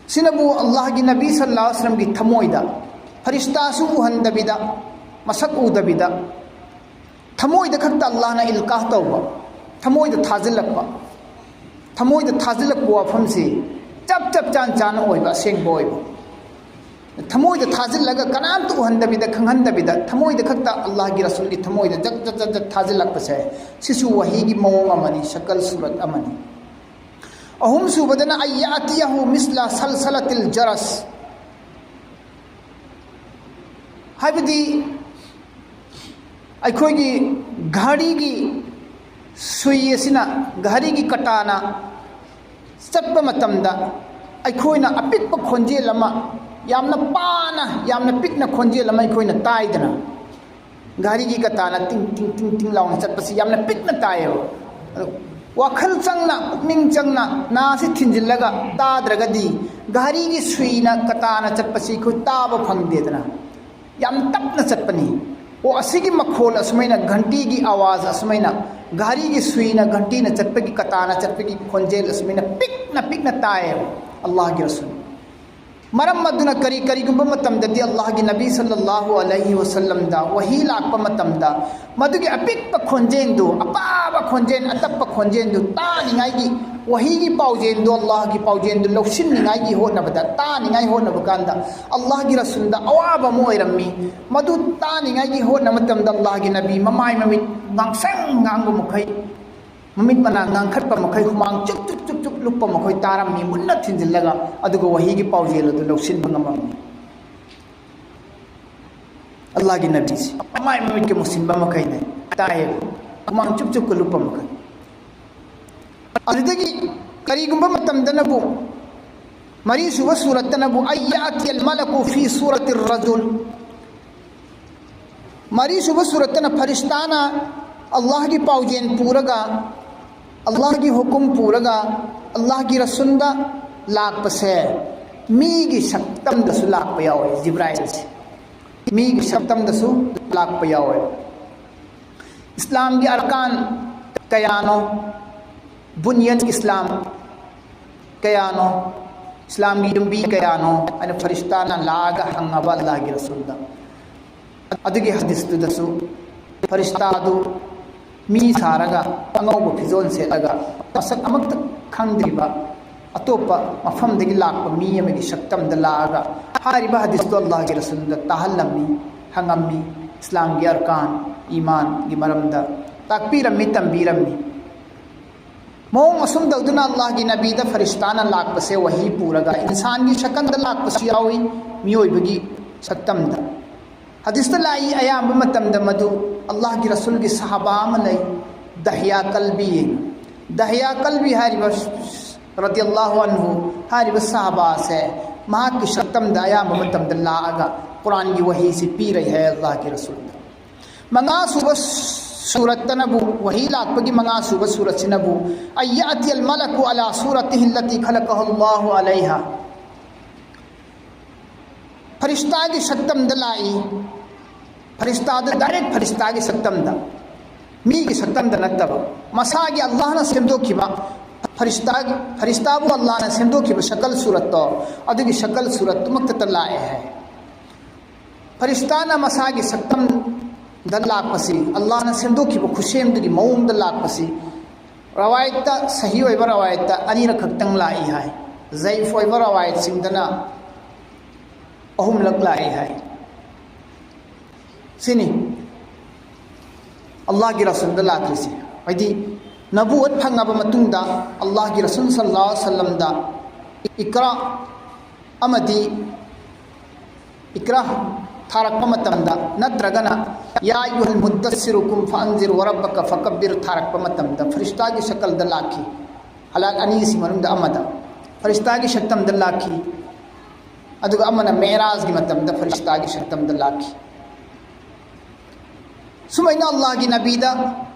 ꯁꯤꯅꯕꯨ ꯑꯜꯂꯥꯍꯒꯤ ꯅꯕꯤ ꯁꯜꯂꯜꯂꯥꯍꯨ ꯑꯂꯩꯍꯤ ꯋꯁꯜꯂꯝꯒꯤ ꯊꯃꯣꯏꯗ, ꯐꯔꯤꯁꯇꯥꯁꯨ ꯎꯍꯟꯗꯕꯤꯗ, ꯃꯁꯛ ꯎꯗꯕꯤꯗ, ꯊꯃꯣꯏꯗ ꯈꯛꯇ ꯑꯜꯂꯥꯍꯅ ꯏꯜꯀꯥ ꯇꯧꯕ, ꯊꯃꯣꯏꯗ ꯊꯥꯖꯤꯜꯂꯛꯄ, ꯊꯃꯣꯏꯗ ꯊꯥꯖꯤꯜꯂꯛꯄ ꯋꯥꯐꯝꯁꯤ ꯆꯞ ꯆꯞ ꯆꯥꯟ ꯆꯥꯅ ꯑꯣꯏꯕ, ꯑꯁꯦꯡꯕ ꯑꯣꯏꯕ꯫ ꯊꯃꯣꯏꯗ ꯊꯥꯖꯤꯜꯂꯒ ꯀꯅꯥꯝꯇ ꯎꯍꯟꯗꯕꯤꯗ, ꯈꯪꯍꯟꯗꯕꯤꯗ, ꯊꯃꯣꯏꯗ ꯈꯛꯇ ꯑꯜꯂꯥꯍꯒꯤ ꯔꯁꯨꯜꯒꯤ ꯊꯃꯣꯏꯗ ꯖꯠ ꯖꯠ ꯖꯠ ꯖꯠ ꯊꯥꯖꯤꯜꯂꯛꯄꯁꯦ, ꯁꯤꯁꯨ ꯋꯥꯍꯤꯒꯤ ꯃꯑꯣꯡ ꯑꯃꯅꯤ, ꯁꯀꯜ ꯁꯨꯔꯠ ꯑꯃꯅꯤ꯫ ꯑꯍꯨꯝꯁꯨꯕꯗꯅ, "ꯑꯩ ꯌꯥꯇꯤꯌꯍꯨ ꯃꯤꯁꯂ ꯁꯜꯁꯂꯇꯤꯜ ꯖꯔꯁ", ꯍꯥꯏꯕꯗꯤ ꯑꯩꯈꯣꯏꯒꯤ ꯘꯔꯤꯒꯤ ꯁꯨꯏ ꯑꯁꯤꯅ, ꯘꯔꯤꯒꯤ ꯀꯇꯥꯅ ꯆꯠꯄ ꯃꯇꯝꯗ ꯑꯩꯈꯣꯏꯅ ꯑꯄꯤꯛꯄ ꯈꯣꯟꯖꯦꯜ ꯑꯃ, ꯌꯥꯝꯅ ꯄꯥꯅ, ꯌꯥꯝꯅ ꯄꯤꯛꯅ ꯈꯣꯟꯖꯦꯜ ꯑꯃ ꯑꯩꯈꯣꯏꯅ ꯇꯥꯏꯗꯅ, ꯘꯔꯤꯒꯤ ꯀꯇꯥꯅ ꯇꯤꯡ ꯇꯤꯡ ꯇꯤꯡ ꯇꯤꯡ ꯂꯥꯎꯅ ꯆꯠꯄꯁꯤ ꯌꯥꯝꯅ ꯄꯤꯛꯅ ꯇꯥꯏꯌꯦꯕ꯫ ꯑꯗꯣ ꯋꯥꯈꯜ ꯆꯪꯅ, ꯄꯨꯛꯅꯤꯡ ꯆꯪꯅ, ꯅꯥꯁꯤ ꯊꯤꯟꯖꯤꯜꯂꯒ ꯇꯥꯗ꯭ꯔꯒꯗꯤ, ꯘꯔꯤꯒꯤ ꯁꯨꯏꯅ, ꯀꯇꯥꯅ ꯆꯠꯄꯁꯤ ꯑꯩꯈꯣꯏ ꯇꯥꯕ ꯐꯪꯗꯦꯗꯅ꯫ ꯌꯥꯝ ꯇꯞꯅ ꯆꯠꯄꯅꯤ꯫ ꯑꯣ, ꯑꯁꯤꯒꯤ ꯃꯈꯣꯜ ꯑꯁꯨꯃꯥꯏꯅ, ꯘꯟꯇꯤꯒꯤ ꯑꯋꯥꯖ ꯑꯁꯨꯃꯥꯏꯅ, ꯘꯔꯤꯒꯤ ꯁꯨꯏꯅ, ꯘꯟꯇꯤꯅ ꯆꯠꯄꯒꯤ, ꯀꯇꯥꯅ ꯆꯠꯄꯒꯤ ꯈꯣꯟꯖꯦꯜ ꯑꯁꯨꯃꯥꯏꯅ ꯄꯤꯛꯅ ꯄꯤꯛꯅ ꯇꯥꯏꯌꯦꯕ ꯑꯜꯂꯥꯍꯒꯤ ꯔꯁꯨꯜ꯫ ꯃꯔꯝ ꯑꯗꯨꯅ ꯀꯔꯤ, ꯀꯔꯤꯒꯨꯝꯕ ꯃꯇꯝꯗꯗꯤ ꯑꯜꯂꯥꯍꯒꯤ ꯅꯕꯤ ꯁꯜꯂꯜꯂꯥꯍꯨ ꯑꯂꯩꯍꯤ ꯋꯁꯜꯂꯝꯗ ꯋꯥꯍꯤ ꯂꯥꯛꯄ ꯃꯇꯝꯗ, ꯃꯗꯨꯒꯤ ꯑꯄꯤꯛꯄ ꯈꯣꯟꯖꯦꯜꯗꯨ, ꯑꯄꯥꯕ ꯈꯣꯟꯖꯦꯜ, ꯑꯇꯞꯄ ꯈꯣꯟꯖꯦꯜꯗꯨ ꯇꯥꯅꯤꯡꯉꯥꯏꯒꯤ, ꯋꯥꯍꯤꯒꯤ ꯄꯥꯎꯖꯦꯜꯗꯨ, ꯑꯜꯂꯥꯍꯒꯤ ꯄꯥꯎꯖꯦꯜꯗꯨ ꯂꯧꯁꯤꯟꯅꯤꯡꯉꯥꯏꯒꯤ ꯍꯣꯠꯅꯕꯗ, ꯇꯥꯅꯤꯡꯉꯥꯏ ꯍꯣꯠꯅꯕ ꯀꯥꯟꯗ, ꯑꯜꯂꯥꯍꯒꯤ ꯔꯁꯨꯜꯗ ꯑꯋꯥꯕ ꯑꯃ ꯑꯣꯏꯔꯝꯃꯤ꯫ ꯃꯗꯨ ꯇꯥꯅꯤꯡꯉꯥꯏꯒꯤ ꯍꯣꯠꯅꯕ ꯃꯇꯝꯗ ꯑꯜꯂꯥꯍꯒꯤ ꯅꯕꯤ ꯃꯃꯥꯏ ꯃꯃꯤꯠ ꯉꯥꯡꯁꯪ ꯉꯥꯡꯕ ꯃꯈꯩ, ꯃꯃꯤꯠ ꯃꯅꯥ ꯉꯥꯡꯈꯠꯄ ꯃꯈꯩ, ꯍꯨꯃꯥꯡ ꯆꯨꯞ ꯆꯨꯞ ꯆꯨꯞ ꯆꯨꯞ ꯂꯨꯞꯄ ꯃꯈꯩ ꯇꯥꯔꯝꯃꯤ, ꯃꯨꯟꯅ ꯊꯤꯟꯖꯤꯜꯂꯒ, ꯑꯗꯨꯒ ꯋꯥꯍꯤꯒꯤ ꯄꯥꯎꯖꯦꯜ ꯑꯗꯨ ꯂꯧꯁꯤꯟꯕ ꯉꯝꯃꯝꯃꯤ꯫ ꯑꯜꯂꯥꯍꯒꯤ ꯅꯕꯤꯁꯤ ꯃꯃꯥꯏ ꯃꯃꯤꯠꯀ ꯃꯨꯁꯤꯟꯕ ꯃꯈꯩꯅꯦ ꯇꯥꯏꯌꯦꯕ, ꯍꯨꯃꯥꯡ ꯆꯨꯞ ꯆꯨꯞꯀ ꯂꯨꯞꯄ ꯃꯈꯩ꯫ ꯑꯗꯨꯗꯒꯤ ꯀꯔꯤꯒꯨꯝꯕ ꯃꯇꯝꯗꯅꯕꯨ, ꯃꯔꯤꯁꯨꯕ ꯁꯨꯔꯠꯇꯅꯕꯨ, "ꯑꯩ ꯌꯥꯇꯤꯌꯜ ꯃꯂꯀꯨ ꯐꯤ ꯁꯨꯔꯇꯤꯔ ꯔꯖꯨꯜ", ꯃꯔꯤꯁꯨꯕ ꯁꯨꯔꯠꯇꯅ ꯐꯔꯤꯁꯇꯥꯅ ꯑꯜꯂꯥꯍꯒꯤ ꯄꯥꯎꯖꯦꯜ ꯄꯨꯔꯒ, ꯑꯜꯂꯥꯍꯒꯤ ꯍꯨꯀꯨꯝ ꯄꯨꯔꯒ, ꯑꯜꯂꯥꯍꯒꯤ ꯔꯁꯨꯜꯗ ꯂꯥꯛꯄꯁꯦ, ꯃꯤꯒꯤ ꯁꯛꯇꯝꯗꯁꯨ ꯂꯥꯛꯄ ꯌꯥꯎꯋꯦ꯫ ꯖꯤꯕ꯭ꯔꯥꯏꯜꯁꯦ ꯃꯤꯒꯤ ꯁꯛꯇꯝꯗꯁꯨ ꯂꯥꯛꯄ ꯌꯥꯎꯋꯦ꯫ ꯏꯁꯂꯥꯝꯒꯤ ꯑꯔꯀꯥꯟ ꯀꯌꯥꯅꯣ, ꯕꯨꯅꯤꯌꯟ ꯏꯁꯂꯥꯝ ꯀꯌꯥꯅꯣ, ꯏꯁꯂꯥꯝꯒꯤ ꯌꯨꯝꯕꯤ ꯀꯌꯥꯅꯣ ꯍꯥꯏꯅ ꯐꯔꯤꯁꯇꯥꯅ ꯂꯥꯛꯑꯒ ꯍꯪꯉꯕ ꯑꯜꯂꯥꯍꯒꯤ ꯔꯁꯨꯜꯗ꯫ ꯑꯗꯨꯒꯤ ꯍꯗꯤꯁꯇꯨꯗꯁꯨ ꯐꯔꯤꯁꯇꯥꯗꯨ ꯃꯤ ꯁꯥꯔꯒ, ꯑꯉꯧꯕ ꯐꯤꯖꯣꯜ ꯁꯦꯠꯂꯒ, ꯃꯁꯛ ꯑꯃꯠꯇ ꯈꯪꯗ꯭ꯔꯤꯕ ꯑꯇꯣꯞꯄ ꯃꯐꯝꯗꯒꯤ ꯂꯥꯛꯄ ꯃꯤ ꯑꯃꯒꯤ ꯁꯛꯇꯝꯗ ꯂꯥꯛꯑꯒ ꯍꯥꯏꯔꯤꯕ ꯍꯗꯤꯁꯇꯣ ꯑꯜꯂꯥꯍꯒꯤ ꯔꯁꯨꯜꯗ ꯇꯥꯍꯜꯂꯝꯃꯤ, ꯍꯪꯉꯝꯃꯤ, ꯏꯁꯂꯥꯝꯒꯤ ꯑꯔꯀꯥꯟ, ꯏꯃꯥꯟꯒꯤ ꯃꯔꯝꯗ ꯇꯥꯛꯄꯤꯔꯝꯃꯤ, ꯇꯝꯕꯤꯔꯝꯃꯤ꯫ ꯃꯑꯣꯡ ꯑꯁꯨꯝ ꯇꯧꯗꯨꯅ ꯑꯜꯂꯥꯍꯒꯤ ꯅꯕꯤꯗ ꯐꯔꯤꯁꯇꯥꯅ ꯂꯥꯛꯄꯁꯦ ꯋꯥꯍꯤ ꯄꯨꯔꯒ ꯏꯟꯁꯥꯟꯒꯤ ꯁꯛꯀꯟꯗ ꯂꯥꯛꯄꯁꯨ ꯌꯥꯎꯏ, ꯃꯤꯑꯣꯏꯕꯒꯤ ꯁꯛꯇꯝꯗ꯫ ꯍꯗꯤꯁꯇ ꯂꯥꯛꯏ, ꯑꯌꯥꯝꯕ ꯃꯇꯝꯗ ꯃꯗꯨ ꯑꯜꯂꯥꯍꯒꯤ ꯔꯁꯨꯜꯒꯤ ꯁꯍꯥꯕꯥ ꯑꯃ ꯂꯩ, ꯗꯍꯌꯥ ꯀꯜꯕꯤ꯫ ꯗꯍꯌꯥ ꯀꯜꯕꯤ ꯍꯥꯏꯔꯤꯕ ꯔꯗꯤꯌꯜꯂꯥꯍꯨ ꯑꯟꯍꯨ ꯍꯥꯏꯔꯤꯕ ꯁꯍꯥꯕꯥꯁꯦ ꯃꯍꯥꯛꯀꯤ ꯁꯛꯇꯝꯗ ꯑꯌꯥꯝꯕ ꯃꯇꯝꯗ ꯂꯥꯛꯑꯒ ꯀꯨꯔꯥꯟꯒꯤ ꯋꯥꯍꯤꯁꯤ ꯄꯤꯔꯩ ꯍꯥꯏ ꯑꯜꯂꯥꯍꯒꯤ ꯔꯁꯨꯜꯗ꯫ ꯃꯉꯥ ꯁꯨꯕ ꯁꯨꯔꯠꯇꯅꯕꯨ, ꯋꯥꯍꯤ ꯂꯥꯛꯄꯒꯤ ꯃꯉꯥ ꯁꯨꯕ ꯁꯨꯔꯠꯁꯤꯅꯕꯨ, "أن يأتي الملك على صورته التي خلقه الله عليها." ꯐꯔꯤꯁꯇꯥꯒꯤ ꯁꯛꯇꯝꯗ ꯂꯥꯛꯏ꯫ ꯐꯔꯤꯁꯇꯥꯗ ꯗꯥꯏꯔꯦꯛ ꯐꯔꯤꯁꯇꯥꯒꯤ ꯁꯛꯇꯝꯗ, ꯃꯤꯒꯤ ꯁꯛꯇꯝꯗ ꯅꯠꯇꯕ, ꯃꯁꯥꯒꯤ ꯑꯜꯂꯥꯍꯅ ꯁꯦꯝꯗꯣꯛꯈꯤꯕ ꯐꯔꯤꯁꯇꯥꯒꯤ, ꯐꯔꯤꯁꯇꯥꯕꯨ ꯑꯜꯂꯥꯍꯅ ꯁꯦꯝꯗꯣꯛꯈꯤꯕ ꯁꯀꯜ ꯁꯨꯔꯠꯇꯣ, ꯑꯗꯨꯒꯤ ꯁꯀꯜ ꯁꯨꯔꯠꯇꯨꯃꯛꯇꯗ ꯂꯥꯛꯑꯦ ꯍꯥꯏ꯫ ꯐꯔꯤꯁꯇꯥꯅ ꯃꯁꯥꯒꯤ ꯁꯛꯇꯝꯗ ꯂꯥꯛꯄꯁꯤ, ꯑꯜꯂꯥꯍꯅ ꯁꯦꯝꯗꯣꯛꯈꯤꯕ ꯈꯨꯠꯁꯦꯝꯗꯨꯒꯤ ꯃꯑꯣꯡꯗ ꯂꯥꯛꯄꯁꯤ ꯔꯋꯥꯌꯠꯇ, ꯁꯍꯤ ꯑꯣꯏꯕ ꯔꯋꯥꯌꯠꯇ ꯑꯅꯤꯔꯛ ꯈꯛꯇꯪ ꯂꯥꯛꯏ ꯍꯥꯏ꯫ ꯖꯌꯤꯐ ꯑꯣꯏꯕ ꯔꯋꯥꯌꯠꯁꯤꯡꯗꯅ ꯑꯍꯨꯝꯂꯛ ꯂꯥꯛꯏ ꯍꯥꯏ꯫ ꯁꯤꯅꯤ ꯑꯜꯂꯥꯍꯒꯤ ꯔꯁꯨꯜꯗ ꯂꯥꯛꯈ꯭ꯔꯤꯁꯤ꯫ ꯍꯥꯏꯗꯤ ꯅꯕꯨꯋꯠ ꯐꯪꯉꯕ ꯃꯇꯨꯡꯗ ꯑꯜꯂꯥꯍꯒꯤ ꯔꯁꯨꯜ ꯁꯜꯂꯜꯂꯥꯍꯨ ꯑꯂꯩꯍꯤ ꯋꯁꯜꯂꯝꯗ ꯏꯀ꯭ꯔꯥ ꯑꯃꯗꯤ ꯏꯀ꯭ꯔꯥ ꯊꯥꯔꯛꯄ ꯃꯇꯝꯗ, ꯅꯠꯇ꯭ꯔꯒꯅ "يا أيها المدثر قم فأنذر وربك فكبر" ꯊꯥꯔꯛꯄ ꯃꯇꯝꯗ ꯐꯔꯤꯁꯇꯥꯒꯤ ꯁꯀꯜꯗ ꯂꯥꯛꯈꯤ꯫ ꯍꯥꯂꯥꯠ ꯑꯅꯤꯁꯤ ꯃꯅꯨꯡꯗ ꯑꯃꯗ ꯐꯔꯤꯁꯇꯥꯒꯤ ꯁꯛꯇꯝꯗ ꯂꯥꯛꯈꯤ, ꯑꯗꯨꯒ ꯑꯃꯅ ꯃꯦꯔꯥꯖꯒꯤ ꯃꯇꯝꯗ ꯐꯔꯤꯁꯇꯥꯒꯤ ꯁꯛꯇꯝꯗ ꯂꯥꯛꯈꯤ꯫ ꯁꯨꯃꯥꯏꯅ ꯑꯜꯂꯥꯍꯒꯤ ꯅꯕꯤꯗ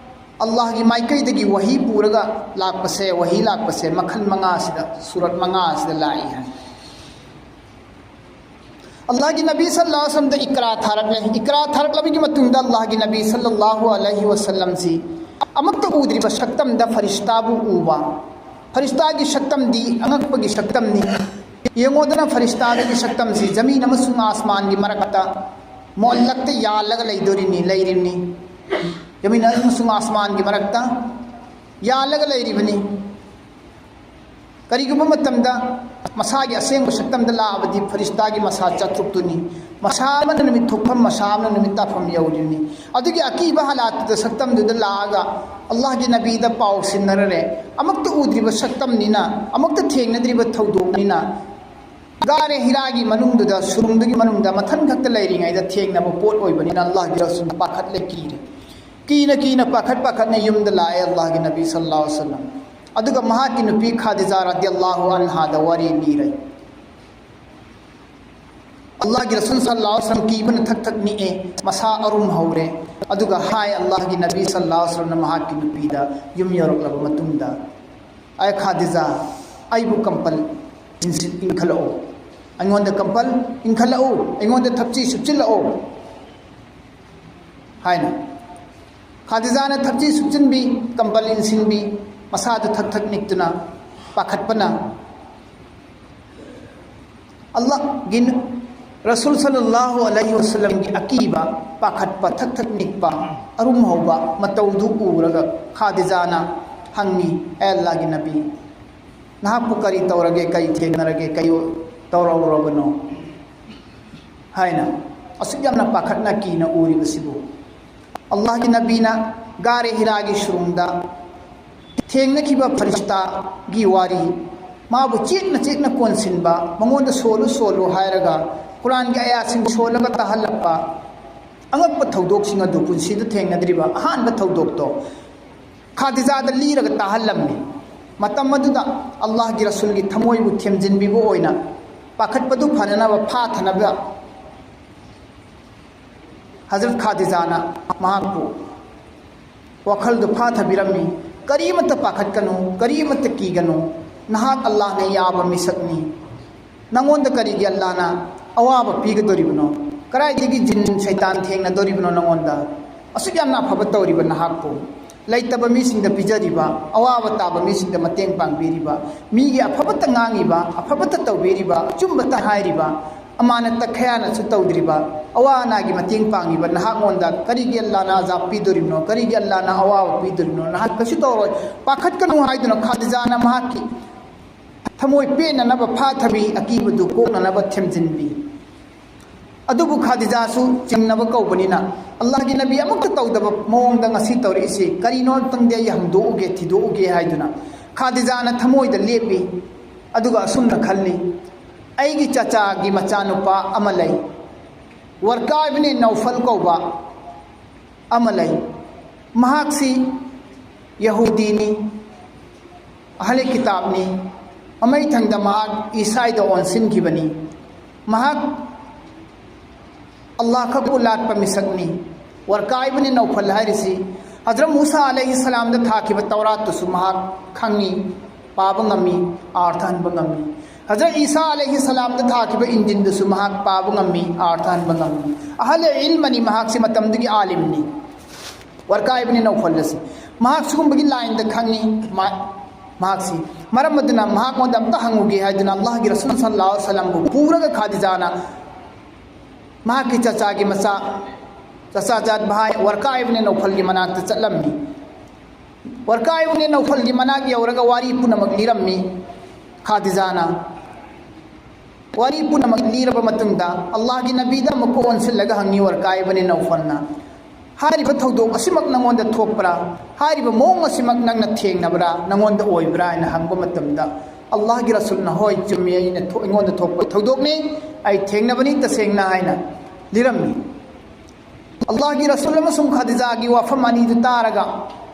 ꯑꯜꯂꯥꯍꯒꯤ ꯃꯥꯏꯀꯩꯗꯒꯤ ꯋꯥꯍꯤ ꯄꯨꯔꯒ ꯂꯥꯛꯄꯁꯦ, ꯋꯥꯍꯤ ꯂꯥꯛꯄꯁꯦ ꯃꯈꯜ ꯃꯉꯥꯁꯤꯗ, ꯁꯨꯔꯠ ꯃꯉꯥꯁꯤꯗ ꯂꯥꯛꯏ ꯍꯥꯏ꯫ ꯑꯜꯂꯥꯍꯒꯤ ꯅꯕꯤ ꯁꯜꯂꯜꯂꯥꯍꯨ ꯑꯂꯩꯍꯤ ꯋꯁꯜꯂꯝꯗ ꯏꯀ꯭ꯔꯥ ꯊꯥꯔꯛꯂꯦ꯫ ꯏꯀ꯭ꯔꯥ ꯊꯥꯔꯛꯂꯕꯒꯤ ꯃꯇꯨꯡꯗ ꯑꯜꯂꯥꯍꯒꯤ ꯅꯕꯤ ꯁꯜꯂꯜꯂꯥꯍꯨ ꯑꯂꯩꯍꯤ ꯋꯁꯜꯂꯝꯁꯤ ꯑꯃꯠꯇ ꯎꯗ꯭ꯔꯤꯕ ꯁꯛꯇꯝꯗ ꯐꯔꯤꯁꯇꯥꯕꯨ ꯎꯕ꯫ ꯐꯔꯤꯁꯇꯥꯒꯤ ꯁꯛꯇꯝꯗꯤ ꯑꯉꯛꯄꯒꯤ ꯁꯛꯇꯝꯅꯤ꯫ ꯌꯦꯡꯉꯣꯗꯅ, ꯐꯔꯤꯁꯇꯥꯗꯒꯤ ꯁꯛꯇꯝꯁꯤ ꯖꯃꯤꯟ ꯑꯃꯁꯨꯡ ꯑꯥꯁꯃꯥꯟꯒꯤ ꯃꯔꯛꯇ ꯃꯣꯜꯂꯛꯇ ꯌꯥꯜꯂꯒ ꯂꯩꯗꯣꯔꯤꯅꯤ, ꯂꯩꯔꯤꯕꯅꯤ꯫ ꯖꯃꯤꯟ ꯑꯃꯁꯨꯡ ꯑꯥꯁꯃꯥꯟꯒꯤ ꯃꯔꯛꯇ ꯌꯥꯜꯂꯒ ꯂꯩꯔꯤꯕꯅꯤ꯫ ꯀꯔꯤꯒꯨꯝꯕ ꯃꯇꯝꯗ ꯃꯁꯥꯒꯤ ꯑꯁꯦꯡꯕ ꯁꯛꯇꯝꯗ ꯂꯥꯛꯑꯕꯗꯤ ꯐꯔꯤꯁꯇꯥꯒꯤ ꯃꯁꯥ ꯆꯥꯇ꯭ꯔꯨꯛꯇꯨꯅꯤ꯫ ꯃꯁꯥ ꯑꯃꯅ ꯅꯨꯃꯤꯠ ꯊꯣꯛꯐꯝ, ꯃꯁꯥ ꯑꯃꯅ ꯅꯨꯃꯤꯠ ꯇꯥꯐꯝ ꯌꯧꯔꯤꯕꯅꯤ꯫ ꯑꯗꯨꯒꯤ ꯑꯀꯤꯕ ꯍꯥꯂꯥꯠꯇꯨꯗ ꯁꯛꯇꯝꯗꯨꯗ ꯂꯥꯛꯑꯒ ꯑꯜꯂꯥꯍꯒꯤ ꯅꯕꯤꯗ ꯄꯥꯎ ꯁꯤꯟꯅꯔꯔꯦ꯫ ꯑꯃꯨꯛꯇ ꯎꯗ꯭ꯔꯤꯕ ꯁꯛꯇꯝꯅꯤꯅ, ꯑꯃꯨꯛꯇ ꯊꯦꯡꯅꯗ꯭ꯔꯤꯕ ꯊꯧꯗꯣꯛꯅꯤꯅ, ꯒꯥꯔꯦ ꯍꯤꯔꯥꯒꯤ ꯃꯅꯨꯡꯗꯨꯗ, ꯁꯨꯔꯨꯡꯗꯨꯒꯤ ꯃꯅꯨꯡꯗ ꯃꯊꯟ ꯈꯛꯇ ꯂꯩꯔꯤꯉꯩꯗ ꯊꯦꯡꯅꯕ ꯄꯣꯠ ꯑꯣꯏꯕꯅꯤꯅ ꯑꯜꯂꯥꯍꯒꯤ ꯔꯁꯨꯜ ꯄꯥꯈꯠꯂꯦ, ꯀꯤꯔꯦ꯫ ꯀꯤꯅ ꯀꯤꯅ, ꯄꯥꯈꯠ ꯄꯥꯈꯠꯅ ꯌꯨꯝꯗ ꯂꯥꯛꯑꯦ ꯑꯜꯂꯥꯍꯒꯤ ꯅꯕꯤ ꯁꯜꯂꯜꯂꯥꯍꯨ ꯑꯂꯩꯍꯤ ꯋꯁꯜꯂꯝ꯫ ꯑꯗꯨꯒ ꯃꯍꯥꯛꯀꯤ ꯅꯨꯄꯤ ꯈꯥꯗꯤꯖꯥ ꯔꯗꯤꯌꯜꯂꯥꯍꯨ ꯑꯟꯍꯥꯗ ꯋꯥꯔꯤ ꯂꯤꯔꯦ꯫ ꯑꯜꯂꯥꯍꯒꯤ ꯔꯁꯨꯜ ꯁꯜꯂꯜꯂꯥꯍꯨ ꯑꯂꯩꯍꯤ ꯋꯁꯜꯂꯝ ꯀꯤꯕꯅ ꯊꯛ ꯊꯛ ꯅꯤꯛꯑꯦ, ꯃꯁꯥ ꯑꯔꯨꯝ ꯍꯧꯔꯦ꯫ ꯑꯗꯨꯒ ꯍꯥꯏ ꯑꯜꯂꯥꯍꯒꯤ ꯅꯕꯤ ꯁꯜꯂꯜꯂꯥꯍꯨ ꯑꯂꯩꯍꯤ ꯋꯁꯜꯂꯝꯅ ꯃꯍꯥꯛꯀꯤ ꯅꯨꯄꯤꯗ ꯌꯨꯝ ꯌꯧꯔꯛꯂꯕ ꯃꯇꯨꯡꯗ, "ꯑꯦ ꯈꯥꯗꯤꯖꯥ, ꯑꯩꯕꯨ ꯀꯝꯄꯜ ꯏꯟꯁꯤꯟ-, ꯏꯟꯈꯠꯂꯛꯑꯣ, ꯑꯩꯉꯣꯟꯗ ꯀꯝꯄꯜ ꯏꯟꯈꯠꯂꯛꯎ, ꯑꯩꯉꯣꯟꯗ ꯊꯛꯆꯤ ꯁꯨꯞꯆꯤꯜꯂꯛꯑꯣ" ꯍꯥꯏꯅ꯫ ꯈꯥꯗꯤꯖꯥꯅ ꯊꯛꯆꯤ ꯁꯨꯞꯆꯤꯟꯕꯤ, ꯀꯝꯄꯜ ꯏꯟꯁꯤꯟꯕꯤ, ꯃꯁꯥꯗꯨ ꯊꯛ ꯊꯛ ꯅꯤꯛꯇꯨꯅ ꯄꯥꯈꯠꯄꯅ ꯑꯜꯂꯥꯍꯒꯤ ꯔꯁꯨꯜ ꯁꯜꯂꯜꯂꯥꯍꯨ ꯑꯂꯩꯍꯤ ꯋꯁꯜꯂꯝꯒꯤ ꯑꯀꯤꯕ, ꯄꯥꯈꯠꯄ, ꯊꯛ ꯊꯛ ꯅꯤꯛꯄ, ꯑꯔꯨꯝ ꯍꯧꯕ ꯃꯇꯧꯗꯨ ꯎꯔꯒ ꯈꯥꯗꯤꯖꯥꯅ ꯍꯪꯉꯤ, "ꯑꯦ ꯑꯜꯂꯥꯍꯒꯤ ꯅꯕꯤ, ꯅꯍꯥꯛꯄꯨ ꯀꯔꯤ ꯇꯧꯔꯒꯦ, ꯀꯔꯤ ꯊꯦꯡꯅꯔꯒꯦ, ꯀꯔꯤ ꯇꯧꯔꯧꯔꯕꯅꯣ?" ꯍꯥꯏꯅ ꯑꯁꯨꯛ ꯌꯥꯝꯅ ꯄꯥꯈꯠꯅ ꯀꯤꯅ ꯎꯔꯤꯕꯁꯤꯕꯨ꯫ ꯑꯜꯂꯥꯍꯒꯤ ꯅꯕꯤꯅ ꯒꯥꯔꯦ ꯍꯤꯔꯥꯒꯤ ꯁꯨꯔꯨꯡꯗ ꯊꯦꯡꯅꯈꯤꯕ ꯐꯔꯤꯁꯇꯥꯒꯤ ꯋꯥꯔꯤ, ꯃꯥꯕꯨ ꯆꯦꯠꯅ ꯆꯦꯠꯅ ꯀꯣꯟꯁꯤꯟꯕ, ꯃꯉꯣꯟꯗ ꯁꯣꯜꯂꯨ ꯁꯣꯜꯂꯨ ꯍꯥꯏꯔꯒ ꯀꯨꯔꯥꯟꯒꯤ ꯑꯌꯥꯁꯤꯡ ꯁꯣꯜꯂꯒ ꯇꯥꯍꯜꯂꯛꯄ, ꯑꯉꯛꯄ ꯊꯧꯗꯣꯛꯁꯤꯡ ꯑꯗꯨ ꯄꯨꯟꯁꯤꯗ ꯊꯦꯡꯅꯗ꯭ꯔꯤꯕ ꯑꯍꯥꯟꯕ ꯊꯧꯗꯣꯛꯇꯣ ꯈꯥꯗꯤꯖꯥꯗ ꯂꯤꯔꯒ ꯇꯥꯍꯜꯂꯝꯃꯤ꯫ ꯃꯇꯝ ꯑꯗꯨꯗ ꯑꯜꯂꯥꯍꯒꯤ ꯔꯁꯨꯜꯒꯤ ꯊꯃꯣꯏꯕꯨ ꯊꯦꯝꯖꯤꯟꯕꯤꯕ ꯑꯣꯏꯅ ꯄꯥꯈꯠꯄꯗꯨ ꯐꯅꯅꯕ, ꯐꯥꯊꯅꯕ ꯍꯖꯔꯠ ꯈꯥꯗꯤꯖꯥꯅ ꯃꯍꯥꯛꯄꯨ ꯋꯥꯈꯜꯗꯨ ꯐꯥꯊꯕꯤꯔꯝꯃꯤ꯫ "ꯀꯔꯤꯃꯠꯇ ꯄꯥꯈꯠꯀꯅꯨ, ꯀꯔꯤꯃꯠꯇ ꯀꯤꯒꯅꯨ, ꯅꯍꯥꯛ ꯑꯜꯂꯥꯍꯅ ꯌꯥꯕ ꯃꯤꯁꯛꯅꯤ꯫ ꯅꯉꯣꯟꯗ ꯀꯔꯤꯒꯤ ꯑꯜꯂꯥꯍꯅ ꯑꯋꯥꯕ ꯄꯤꯒꯗꯧꯔꯤꯕꯅꯣ? ꯀꯗꯥꯏꯗꯒꯤ ꯖꯤꯟ ꯁꯩꯇꯥꯟ ꯊꯦꯡꯅꯗꯧꯔꯤꯕꯅꯣ ꯅꯉꯣꯟꯗ? ꯑꯁꯨꯛ ꯌꯥꯝꯅ ꯑꯐꯕ ꯇꯧꯔꯤꯕ ꯅꯍꯥꯛꯄꯨ, ꯂꯩꯇꯕ ꯃꯤꯁꯤꯡꯗ ꯄꯤꯖꯔꯤꯕ, ꯑꯋꯥꯕ ꯇꯥꯕ ꯃꯤꯁꯤꯡꯗ ꯃꯇꯦꯡ ꯄꯥꯡꯕꯤꯔꯤꯕ, ꯃꯤꯒꯤ ꯑꯐꯕꯇ ꯉꯥꯡꯉꯤꯕ, ꯑꯐꯕꯇ ꯇꯧꯕꯤꯔꯤꯕ, ꯑꯆꯨꯝꯕꯇ ꯍꯥꯏꯔꯤꯕ, ꯑꯃꯥꯅꯠꯇ ꯈꯌꯥꯅꯠꯁꯨ ꯇꯧꯗ꯭ꯔꯤꯕ, ꯑꯋꯥ ꯑꯅꯥꯒꯤ ꯃꯇꯦꯡ ꯄꯥꯡꯉꯤꯕ ꯅꯍꯥꯛꯉꯣꯟꯗ ꯀꯔꯤꯒꯤ ꯑꯜꯂꯥꯍꯅ ꯑꯖꯥꯕ ꯄꯤꯗꯣꯔꯤꯕꯅꯣ? ꯀꯔꯤꯒꯤ ꯑꯜꯂꯥꯍꯅ ꯑꯋꯥꯕ ꯄꯤꯗꯣꯔꯤꯕꯅꯣ? ꯅꯍꯥꯛ ꯀꯩꯁꯨ ꯇꯧꯔꯣꯏ, ꯄꯥꯈꯠꯀꯅꯨ" ꯍꯥꯏꯗꯨꯅ ꯈꯥꯗꯤꯖꯥꯅ ꯃꯍꯥꯛꯀꯤ ꯊꯃꯣꯏ ꯄꯦꯟꯅꯅꯕ ꯐꯥꯊꯕꯤ, ꯑꯀꯤꯕꯗꯨ ꯀꯣꯛꯅꯅꯕ ꯊꯦꯝꯖꯤꯟꯕꯤ꯫ ꯑꯗꯨꯕꯨ ꯈꯥꯗꯤꯖꯥꯁꯨ ꯆꯤꯡꯅꯕ ꯀꯧꯕꯅꯤꯅ, ꯑꯜꯂꯥꯍꯒꯤ ꯅꯕꯤ ꯑꯃꯨꯛꯇ ꯇꯧꯗꯕ ꯃꯑꯣꯡꯗ ꯉꯁꯤ ꯇꯧꯔꯛꯏꯁꯤ ꯀꯔꯤꯅꯣ ꯑꯝꯇꯪꯗꯤ ꯑꯩ ꯍꯪꯗꯣꯛꯎꯒꯦ, ꯊꯤꯗꯣꯛꯎꯒꯦ ꯍꯥꯏꯗꯨꯅ ꯈꯥꯗꯤꯖꯥꯅ ꯊꯃꯣꯏꯗ ꯂꯦꯞꯄꯤ꯫ ꯑꯗꯨꯒ ꯑꯁꯨꯝꯅ ꯈꯜꯂꯤ, "ꯑꯩꯒꯤ ꯆꯆꯥꯒꯤ ꯃꯆꯥꯅꯨꯄꯥ ꯑꯃ ꯂꯩ, ꯋꯔꯀꯥ ꯏꯕꯅꯦ ꯅꯧꯐꯜ ꯀꯧꯕ ꯑꯃ ꯂꯩ꯫ ꯃꯍꯥꯛꯁꯤ ꯌꯍꯨꯗꯤꯅꯤ, ꯑꯍꯂꯦ ꯀꯤꯇꯥꯕꯅꯤ, ꯑꯃꯩꯊꯪꯗ ꯃꯍꯥꯛ ꯏꯁꯥꯏꯗ ꯑꯣꯟꯁꯤꯟꯈꯤꯕꯅꯤ꯫ ꯃꯍꯥꯛ ꯑꯜꯂꯥꯍ ꯈꯛꯄꯨ ꯂꯥꯠꯄ ꯃꯤꯁꯛꯅꯤ"꯫ ꯋꯔꯀꯥ ꯏꯕꯅꯦ ꯅꯧꯐꯜ ꯍꯥꯏꯔꯤꯁꯤ ꯍꯖꯔꯠ ꯃꯨꯁꯥ ꯑꯂꯩꯍꯤ ꯁꯂꯥꯝꯗ ꯊꯥꯈꯤꯕ ꯇꯧꯔꯥꯠꯇꯨꯁꯨ ꯃꯍꯥꯛ ꯈꯪꯉꯤ, ꯄꯥꯕ ꯉꯝꯃꯤ, ꯑꯥꯔꯊ ꯍꯟꯕ ꯉꯝꯃꯤ꯫ ꯍꯖꯔꯠ ꯏꯁꯥ ꯑꯂꯩꯍꯤ ꯁꯂꯥꯝꯗ ꯊꯥꯈꯤꯕ ꯏꯟꯖꯤꯟꯗꯨꯁꯨ ꯃꯍꯥꯛ ꯄꯥꯕ ꯉꯝꯃꯤ, ꯑꯥꯔꯊ ꯍꯟꯕ ꯉꯝꯃꯤ꯫ ꯑꯍꯂꯦ ꯏꯜꯃꯅꯤ, ꯃꯍꯥꯛꯁꯤ ꯃꯇꯝꯗꯨꯒꯤ ꯑꯥꯂꯤꯝꯅꯤ꯫ ꯋꯔꯀꯥ ꯏꯕꯅꯦ ꯅꯧꯐꯜ ꯑꯁꯤ ꯃꯍꯥꯛ ꯁꯤꯒꯨꯝꯕꯒꯤ ꯂꯥꯏꯟꯗ ꯈꯪꯉꯤ꯫ ꯃꯥ-, ꯃꯍꯥꯛꯁꯤ ꯃꯔꯝ ꯑꯗꯨꯅ ꯃꯍꯥꯛꯉꯣꯟꯗ ꯑꯝꯇ ꯍꯪꯉꯨꯒꯦ ꯍꯥꯏꯗꯨꯅ ꯑꯜꯂꯥꯍꯒꯤ ꯔꯁꯨꯜ ꯁꯜꯂꯜꯂꯥꯍꯨ ꯑꯂꯩꯍꯤ ꯋꯁꯜꯂꯝꯕꯨ ꯄꯨꯔꯒ ꯈꯥꯗꯤꯖꯥꯅ ꯃꯍꯥꯛꯀꯤ ꯆꯆꯥꯒꯤ ꯃꯆꯥ, ꯆꯆꯥꯖꯥꯠ ꯚꯥꯏ ꯋꯔꯀꯥ ꯏꯕꯅꯦ ꯅꯧꯐꯜꯒꯤ ꯃꯅꯥꯛꯇ ꯆꯠꯂꯝꯃꯤ꯫ ꯋꯔꯀꯥ ꯏꯕꯅꯦ ꯅꯧꯐꯜꯒꯤ ꯃꯅꯥꯛ ꯌꯧꯔꯒ ꯋꯥꯔꯤ ꯄꯨꯝꯅꯃꯛ ꯂꯤꯔꯝꯃꯤ ꯈꯥꯗꯤꯖꯥꯅ꯫ ꯋꯥꯔꯤ ꯄꯨꯝꯅꯃꯛ ꯂꯤꯔꯕ ꯃꯇꯨꯡꯗ ꯑꯜꯂꯥꯍꯒꯤ ꯅꯕꯤꯗ ꯑꯃꯨꯛꯀ ꯑꯣꯟꯁꯤꯜꯂꯒ ꯍꯪꯉꯤ ꯋꯔꯀꯥ ꯏꯕꯅꯦ ꯅꯧꯐꯜꯅ, "ꯍꯥꯏꯔꯤꯕ ꯊꯧꯗꯣꯛ ꯑꯁꯤꯃꯛ ꯅꯉꯣꯟꯗ ꯊꯣꯛꯄ꯭ꯔꯥ? ꯍꯥꯏꯔꯤꯕ ꯃꯑꯣꯡ ꯑꯁꯤꯃꯛ ꯅꯪꯅ ꯊꯦꯡꯅꯕ꯭ꯔꯥ, ꯅꯉꯣꯟꯗ ꯑꯣꯏꯕ꯭ꯔꯥ?" ꯍꯥꯏꯅ ꯍꯪꯕ ꯃꯇꯝꯗ ꯑꯜꯂꯥꯍꯒꯤ ꯔꯁꯨꯜꯅ, "ꯍꯣꯏ, ꯆꯨꯝꯃꯤ, ꯑꯩꯅ ꯊꯣꯛ-, ꯑꯩꯉꯣꯟꯗ ꯊꯣꯛꯄ ꯊꯧꯗꯣꯛꯅꯤ, ꯑꯩ ꯊꯦꯡꯅꯕꯅꯤ ꯇꯁꯦꯡꯅ" ꯍꯥꯏꯅ ꯂꯤꯔꯝꯃꯤ꯫ ꯑꯜꯂꯥꯍꯒꯤ ꯔꯁꯨꯜ ꯑꯃꯁꯨꯡ ꯈꯥꯗꯤꯖꯥꯒꯤ ꯋꯥꯐꯝ ꯑꯅꯤꯗꯨ ꯇꯥꯔꯒ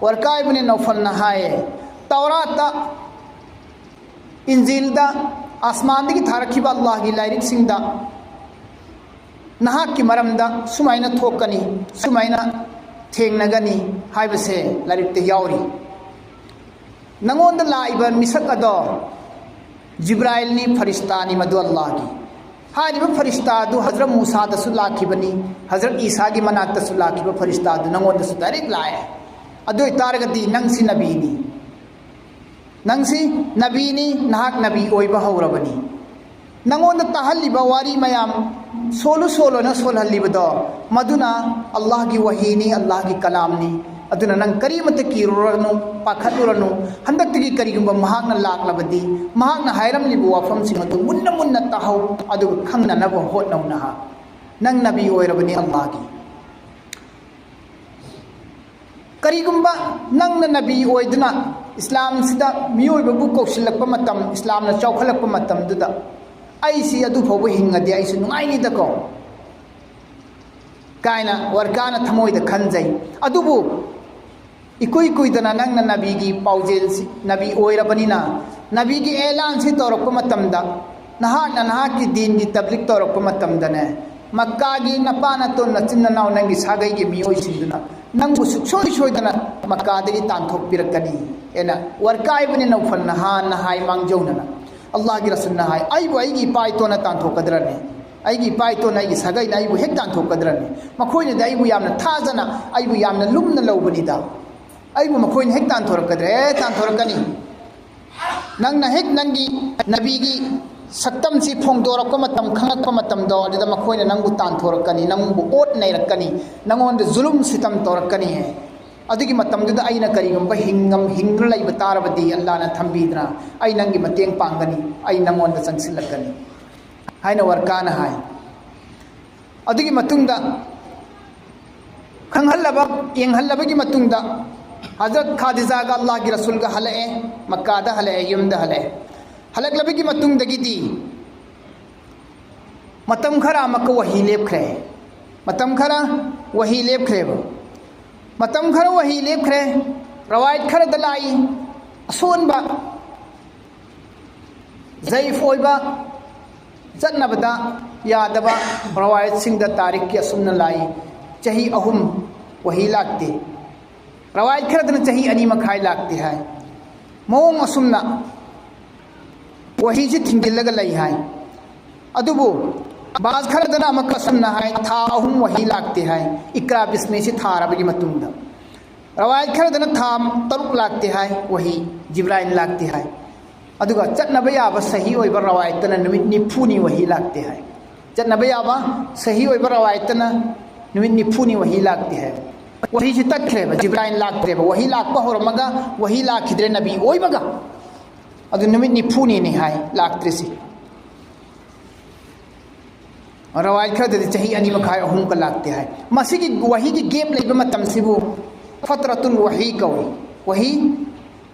ꯋꯔꯀꯥ ꯏꯕꯅꯦ ꯅꯧꯐꯜꯅ ꯍꯥꯏꯌꯦ, "ꯇꯧꯔꯥꯠꯇ, ꯏꯟꯖꯤꯜꯗ, ꯑꯁꯃꯥꯟꯗꯒꯤ ꯊꯥꯔꯛꯈꯤꯕ ꯑꯜꯂꯥꯍꯒꯤ ꯂꯥꯏꯔꯤꯛꯁꯤꯡꯗ ꯅꯍꯥꯛꯀꯤ ꯃꯔꯝꯗ ꯁꯨꯃꯥꯏꯅ ꯊꯣꯛꯀꯅꯤ, ꯁꯨꯃꯥꯏꯅ ꯊꯦꯡꯅꯒꯅꯤ ꯍꯥꯏꯕꯁꯦ ꯂꯥꯏꯔꯤꯛꯇ ꯌꯥꯎꯔꯤ꯫ ꯅꯉꯣꯟꯗ ꯂꯥꯛꯏꯕ ꯃꯤꯁꯛ ꯑꯗꯣ ꯖꯤꯕ꯭ꯔꯥꯏꯜꯅꯤ, ꯐꯔꯤꯁꯇꯥꯅꯤ, ꯃꯗꯨ ꯑꯜꯂꯥꯍꯒꯤ꯫ ꯍꯥꯏꯔꯤꯕ ꯐꯔꯤꯁꯇꯥ ꯑꯗꯨ ꯍꯖꯔꯠ ꯃꯨꯁꯥꯗꯁꯨ ꯂꯥꯛꯈꯤꯕꯅꯤ, ꯍꯖꯔꯠ ꯏꯁꯥꯒꯤ ꯃꯅꯥꯛꯇꯁꯨ ꯂꯥꯛꯈꯤꯕ ꯐꯔꯤꯁꯇꯥ ꯑꯗꯨ ꯅꯉꯣꯟꯗꯁꯨ ꯗꯥꯏꯔꯦꯛ ꯂꯥꯛꯑꯦ꯫ ꯑꯗꯨ ꯑꯣꯏꯇꯥꯔꯒꯗꯤ ꯅꯪꯁꯤ ꯅꯕꯤꯅꯤ, ꯅꯪꯁꯤ ꯅꯕꯤꯅꯤ, ꯅꯍꯥꯛ ꯅꯕꯤ ꯑꯣꯏꯕ ꯍꯧꯔꯕꯅꯤ꯫ ꯅꯉꯣꯟꯗ ꯇꯥꯍꯜꯂꯤꯕ ꯋꯥꯔꯤ ꯃꯌꯥꯝ ꯁꯣꯜꯂꯨ ꯁꯣꯜꯂꯣꯅ ꯁꯣꯜꯍꯜꯂꯤꯕꯗꯣ, ꯃꯗꯨꯅ ꯑꯜꯂꯥꯍꯒꯤ ꯋꯥꯍꯤꯅꯤ, ꯑꯜꯂꯥꯍꯒꯤ ꯀꯂꯥꯝꯅꯤ꯫ ꯑꯗꯨꯅ ꯅꯪ ꯀꯔꯤꯃꯠꯇ ꯀꯤꯔꯨꯔꯅꯨ, ꯄꯥꯈꯠꯂꯨꯔꯅꯨ꯫ ꯍꯟꯗꯛꯇꯒꯤ ꯀꯔꯤꯒꯨꯝꯕ ꯃꯍꯥꯛꯅ ꯂꯥꯛꯂꯕꯗꯤ, ꯃꯍꯥꯛꯅ ꯍꯥꯏꯔꯝꯂꯤꯕ ꯋꯥꯐꯝꯁꯤꯡ ꯑꯗꯨ ꯃꯨꯟꯅ ꯃꯨꯟꯅ ꯇꯥꯍꯧ, ꯑꯗꯨꯒ ꯈꯪꯅꯅꯕ ꯍꯣꯠꯅꯧ꯫ ꯅꯍꯥꯛ, ꯅꯪ ꯅꯕꯤ ꯑꯣꯏꯔꯕꯅꯤ ꯑꯜꯂꯥꯍꯒꯤ꯫ ꯀꯔꯤꯒꯨꯝꯕ ꯅꯪꯅ ꯅꯕꯤ ꯑꯣꯏꯗꯨꯅ ꯏꯁꯂꯥꯝꯁꯤꯗ ꯃꯤꯑꯣꯏꯕꯕꯨ ꯀꯧꯁꯤꯜꯂꯛꯄ ꯃꯇꯝ, ꯏꯁꯂꯥꯝꯅ ꯆꯥꯎꯈꯠꯂꯛꯄ ꯃꯇꯝꯗꯨꯗ, "ꯑꯩꯁꯤ ꯑꯗꯨ ꯐꯥꯎꯕ ꯍꯤꯡꯉꯗꯤ ꯑꯩꯁꯨ ꯅꯨꯡꯉꯥꯏꯅꯤꯗꯀꯣ" ꯀꯥꯏꯅ ꯋꯔꯀꯥꯅ ꯊꯃꯣꯏꯗ ꯈꯟꯖꯩ꯫ ꯑꯗꯨꯕꯨ ꯏꯀꯨꯏ ꯀꯨꯏꯗꯅ ꯅꯪꯅ ꯅꯕꯤꯒꯤ ꯄꯥꯎꯖꯦꯜꯁꯤ, ꯅꯕꯤ ꯑꯣꯏꯔꯕꯅꯤꯅ, ꯅꯕꯤꯒꯤ ꯑꯦꯂꯥꯟꯁꯤ ꯇꯧꯔꯛꯄ ꯃꯇꯝꯗ, ꯅꯍꯥꯛꯅ ꯅꯍꯥꯛꯀꯤ ꯗꯤꯟꯒꯤ ꯇꯕ꯭ꯂꯤꯛ ꯇꯧꯔꯛꯄ ꯃꯇꯝꯗꯅꯦ, ꯃꯛꯀꯥꯒꯤ ꯅꯄꯥ ꯅꯇꯣꯟ, ꯅꯆꯤꯟ ꯅꯅꯥꯎ, ꯅꯪꯒꯤ ꯁꯥꯒꯩꯒꯤ ꯃꯤꯑꯣꯏꯁꯤꯡꯗꯨꯅ ꯅꯪꯕꯨ ꯁꯨꯡꯁꯣꯏ ꯁꯣꯏꯗꯅ ꯃꯛꯀꯥꯗꯒꯤ ꯇꯥꯟꯊꯣꯛꯄꯤꯔꯛꯀꯅꯤ ꯍꯥꯏꯅ ꯋꯔꯀꯥ ꯏꯕꯅꯤ ꯅꯧꯐꯜꯅ ꯍꯥꯟꯅ ꯍꯥꯏ ꯃꯥꯡꯖꯧꯅꯅ꯫ ꯑꯜꯂꯥꯍꯒꯤ ꯔꯁꯨꯜꯅ ꯍꯥꯏ, "ꯑꯩꯕꯨ ꯑꯩꯒꯤ ꯏꯄꯥ ꯏꯇꯣꯟꯅ ꯇꯥꯟꯊꯣꯛꯀꯗ꯭ꯔꯅꯦ? ꯑꯩꯒꯤ ꯏꯄꯥ ꯏꯇꯣꯟꯅ, ꯑꯩꯒꯤ ꯁꯥꯒꯩꯅ ꯑꯩꯕꯨ ꯍꯦꯛ ꯇꯥꯟꯊꯣꯛꯀꯗ꯭ꯔꯅꯦ? ꯃꯈꯣꯏꯅꯗꯤ ꯑꯩꯕꯨ ꯌꯥꯝꯅ ꯊꯥꯖꯅ, ꯑꯩꯕꯨ ꯌꯥꯝꯅ ꯂꯨꯝꯅ ꯂꯧꯕꯅꯤꯗ꯫ ꯑꯩꯕꯨ ꯃꯈꯣꯏꯅ ꯍꯦꯛ ꯇꯥꯟꯊꯣꯔꯛꯀꯗ꯭ꯔꯦ?" "ꯑꯦ, ꯇꯥꯟꯊꯣꯔꯛꯀꯅꯤ꯫ ꯅꯪꯅ ꯍꯦꯛ ꯅꯪꯒꯤ ꯅꯕꯤꯒꯤ ꯁꯛꯇꯝꯁꯤ ꯐꯣꯡꯗꯣꯔꯛꯄ ꯃꯇꯝ, ꯈꯪꯂꯛꯄ ꯃꯇꯝꯗꯣ, ꯑꯗꯨꯗ ꯃꯈꯣꯏꯅ ꯅꯪꯕꯨ ꯇꯥꯟꯊꯣꯔꯛꯀꯅꯤ, ꯅꯪꯕꯨ ꯑꯣꯠ ꯅꯩꯔꯛꯀꯅꯤ, ꯅꯪꯉꯣꯟꯗ ꯖꯨꯂꯨꯝ ꯁꯤꯇꯝ ꯇꯧꯔꯛꯀꯅꯤ꯫ ꯑꯗꯨꯒꯤ ꯃꯇꯝꯗꯨꯗ ꯑꯩꯅ ꯀꯔꯤꯒꯨꯝꯕ ꯍꯤꯡꯉꯝ-, ꯍꯤꯡꯗꯨꯅ ꯂꯩꯕ ꯇꯥꯔꯕꯗꯤ, ꯑꯜꯂꯥꯍꯅ ꯊꯝꯕꯤꯗꯅ, ꯑꯩ ꯅꯪꯒꯤ ꯃꯇꯦꯡ ꯄꯥꯡꯒꯅꯤ, ꯑꯩ ꯅꯪꯉꯣꯟꯗ ꯆꯪꯁꯤꯜꯂꯛꯀꯅꯤ" ꯍꯥꯏꯅ ꯋꯔꯀꯥꯅ ꯍꯥꯏ꯫ ꯑꯗꯨꯒꯤ ꯃꯇꯨꯡꯗ ꯈꯪꯍꯜꯂꯕ, ꯌꯦꯡꯍꯜꯂꯕꯒꯤ ꯃꯇꯨꯡꯗ ꯍꯖꯔꯠ ꯈꯥꯗꯤꯖꯥꯒ ꯑꯜꯂꯥꯍꯒꯤ ꯔꯁꯨꯜꯒ ꯍꯜꯂꯛꯑꯦ, ꯃꯛꯀꯥꯗ ꯍꯜꯂꯛꯑꯦ, ꯌꯨꯝꯗ ꯍꯜꯂꯛꯑꯦ꯫ ꯍꯜꯂꯛꯂꯕꯒꯤ ꯃꯇꯨꯡꯗꯒꯤꯗꯤ ꯃꯇꯝ ꯈꯔ ꯑꯃꯨꯛꯀ ꯋꯥꯍꯤ ꯂꯦꯞꯈ꯭ꯔꯦ꯫ ꯃꯇꯝ ꯈꯔ ꯋꯥꯍꯤ ꯂꯦꯞꯈ꯭ꯔꯦꯕ꯫ ꯃꯇꯝ ꯈꯔ ꯋꯥꯍꯤ ꯂꯦꯞꯈ꯭ꯔꯦ꯫ ꯔꯋꯥꯌꯠ ꯈꯔꯗ ꯂꯥꯛꯏ, ꯑꯁꯣꯟꯕ, ꯖꯌꯤꯐ ꯑꯣꯏꯕ, ꯆꯠꯅꯕꯗ ꯌꯥꯗꯕ ꯔꯋꯥꯌꯠꯁꯤꯡꯗ ꯇꯥꯔꯤꯛꯀꯤ ꯑꯁꯨꯝꯅ ꯂꯥꯛꯏ, ꯆꯍꯤ ꯑꯍꯨꯝ ꯋꯥꯍꯤ ꯂꯥꯛꯇꯦ꯫ ꯔꯋꯥꯌꯠ ꯈꯔꯗꯅ ꯆꯍꯤ ꯑꯅꯤ ꯃꯈꯥꯏ ꯂꯥꯛꯇꯦ ꯍꯥꯏ꯫ ꯃꯑꯣꯡ ꯑꯁꯨꯝꯅ ꯋꯥꯍꯤꯁꯤ ꯊꯤꯡꯖꯤꯜꯂꯒ ꯂꯩ ꯍꯥꯏ꯫ ꯑꯗꯨꯕꯨ ꯕꯥꯖ ꯈꯔꯗꯅ ꯑꯃꯨꯛꯀ ꯑꯁꯨꯝꯅ ꯍꯥꯏ, ꯊꯥ ꯑꯍꯨꯝ ꯋꯥꯍꯤ ꯂꯥꯛꯇꯦ ꯍꯥꯏ, ꯏꯀ꯭ꯔꯥ ꯕꯤꯁꯃꯤꯁꯤ ꯊꯥꯔꯕꯒꯤ ꯃꯇꯨꯡꯗ꯫ ꯔꯋꯥꯌꯠ ꯈꯔꯗꯅ ꯊꯥ ꯇꯔꯨꯛ ꯂꯥꯛꯇꯦ ꯍꯥꯏ, ꯋꯥꯍꯤ ꯖꯤꯕ꯭ꯔꯥꯏꯜ ꯂꯥꯛꯇꯦ ꯍꯥꯏ꯫ ꯑꯗꯨꯒ ꯆꯠꯅꯕ ꯌꯥꯕ ꯁꯍꯤ ꯑꯣꯏꯕ ꯔꯋꯥꯌꯠꯇꯅ ꯅꯨꯃꯤꯠ ꯅꯤꯐꯨꯅꯤ ꯋꯥꯍꯤ ꯂꯥꯛꯇꯦ ꯍꯥꯏ꯫ ꯆꯠꯅꯕ ꯌꯥꯕ ꯁꯍꯤ ꯑꯣꯏꯕ ꯔꯋꯥꯌꯠꯇꯅ ꯅꯨꯃꯤꯠ ꯅꯤꯐꯨꯅꯤ ꯋꯥꯍꯤ ꯂꯥꯛꯇꯦ ꯍꯥꯏ꯫ ꯋꯥꯍꯤꯁꯤ ꯇꯠꯈ꯭ꯔꯦꯕ, ꯖꯤꯕ꯭ꯔꯥꯏꯜ ꯂꯥꯛꯇ꯭ꯔꯦꯕ꯫ ꯋꯥꯍꯤ ꯂꯥꯛꯄ ꯍꯧꯔꯝꯃꯒ ꯋꯥꯍꯤ ꯂꯥꯛꯈꯤꯗ꯭ꯔꯦ ꯅꯕꯤ ꯑꯣꯏꯕꯒ꯫ ꯑꯗꯨ ꯅꯨꯃꯤꯠ ꯅꯤꯐꯨꯅꯤꯅꯦ ꯍꯥꯏ ꯂꯥꯛꯇ꯭ꯔꯤꯁꯤ꯫ ꯔꯋꯥꯌꯠ ꯈꯔꯗꯗꯤ ꯆꯍꯤ ꯑꯅꯤ ꯃꯈꯥꯏ, ꯑꯍꯨꯝꯒ ꯂꯥꯛꯇꯦ ꯍꯥꯏ꯫ ꯃꯁꯤꯒꯤ ꯋꯥꯍꯤꯒꯤ ꯒꯦꯞ ꯂꯩꯕ ꯃꯇꯝꯁꯤꯕꯨ ꯐꯠꯇ꯭ꯔꯇꯨꯜ ꯋꯥꯍꯤ ꯀꯧꯏ꯫ ꯋꯥꯍꯤ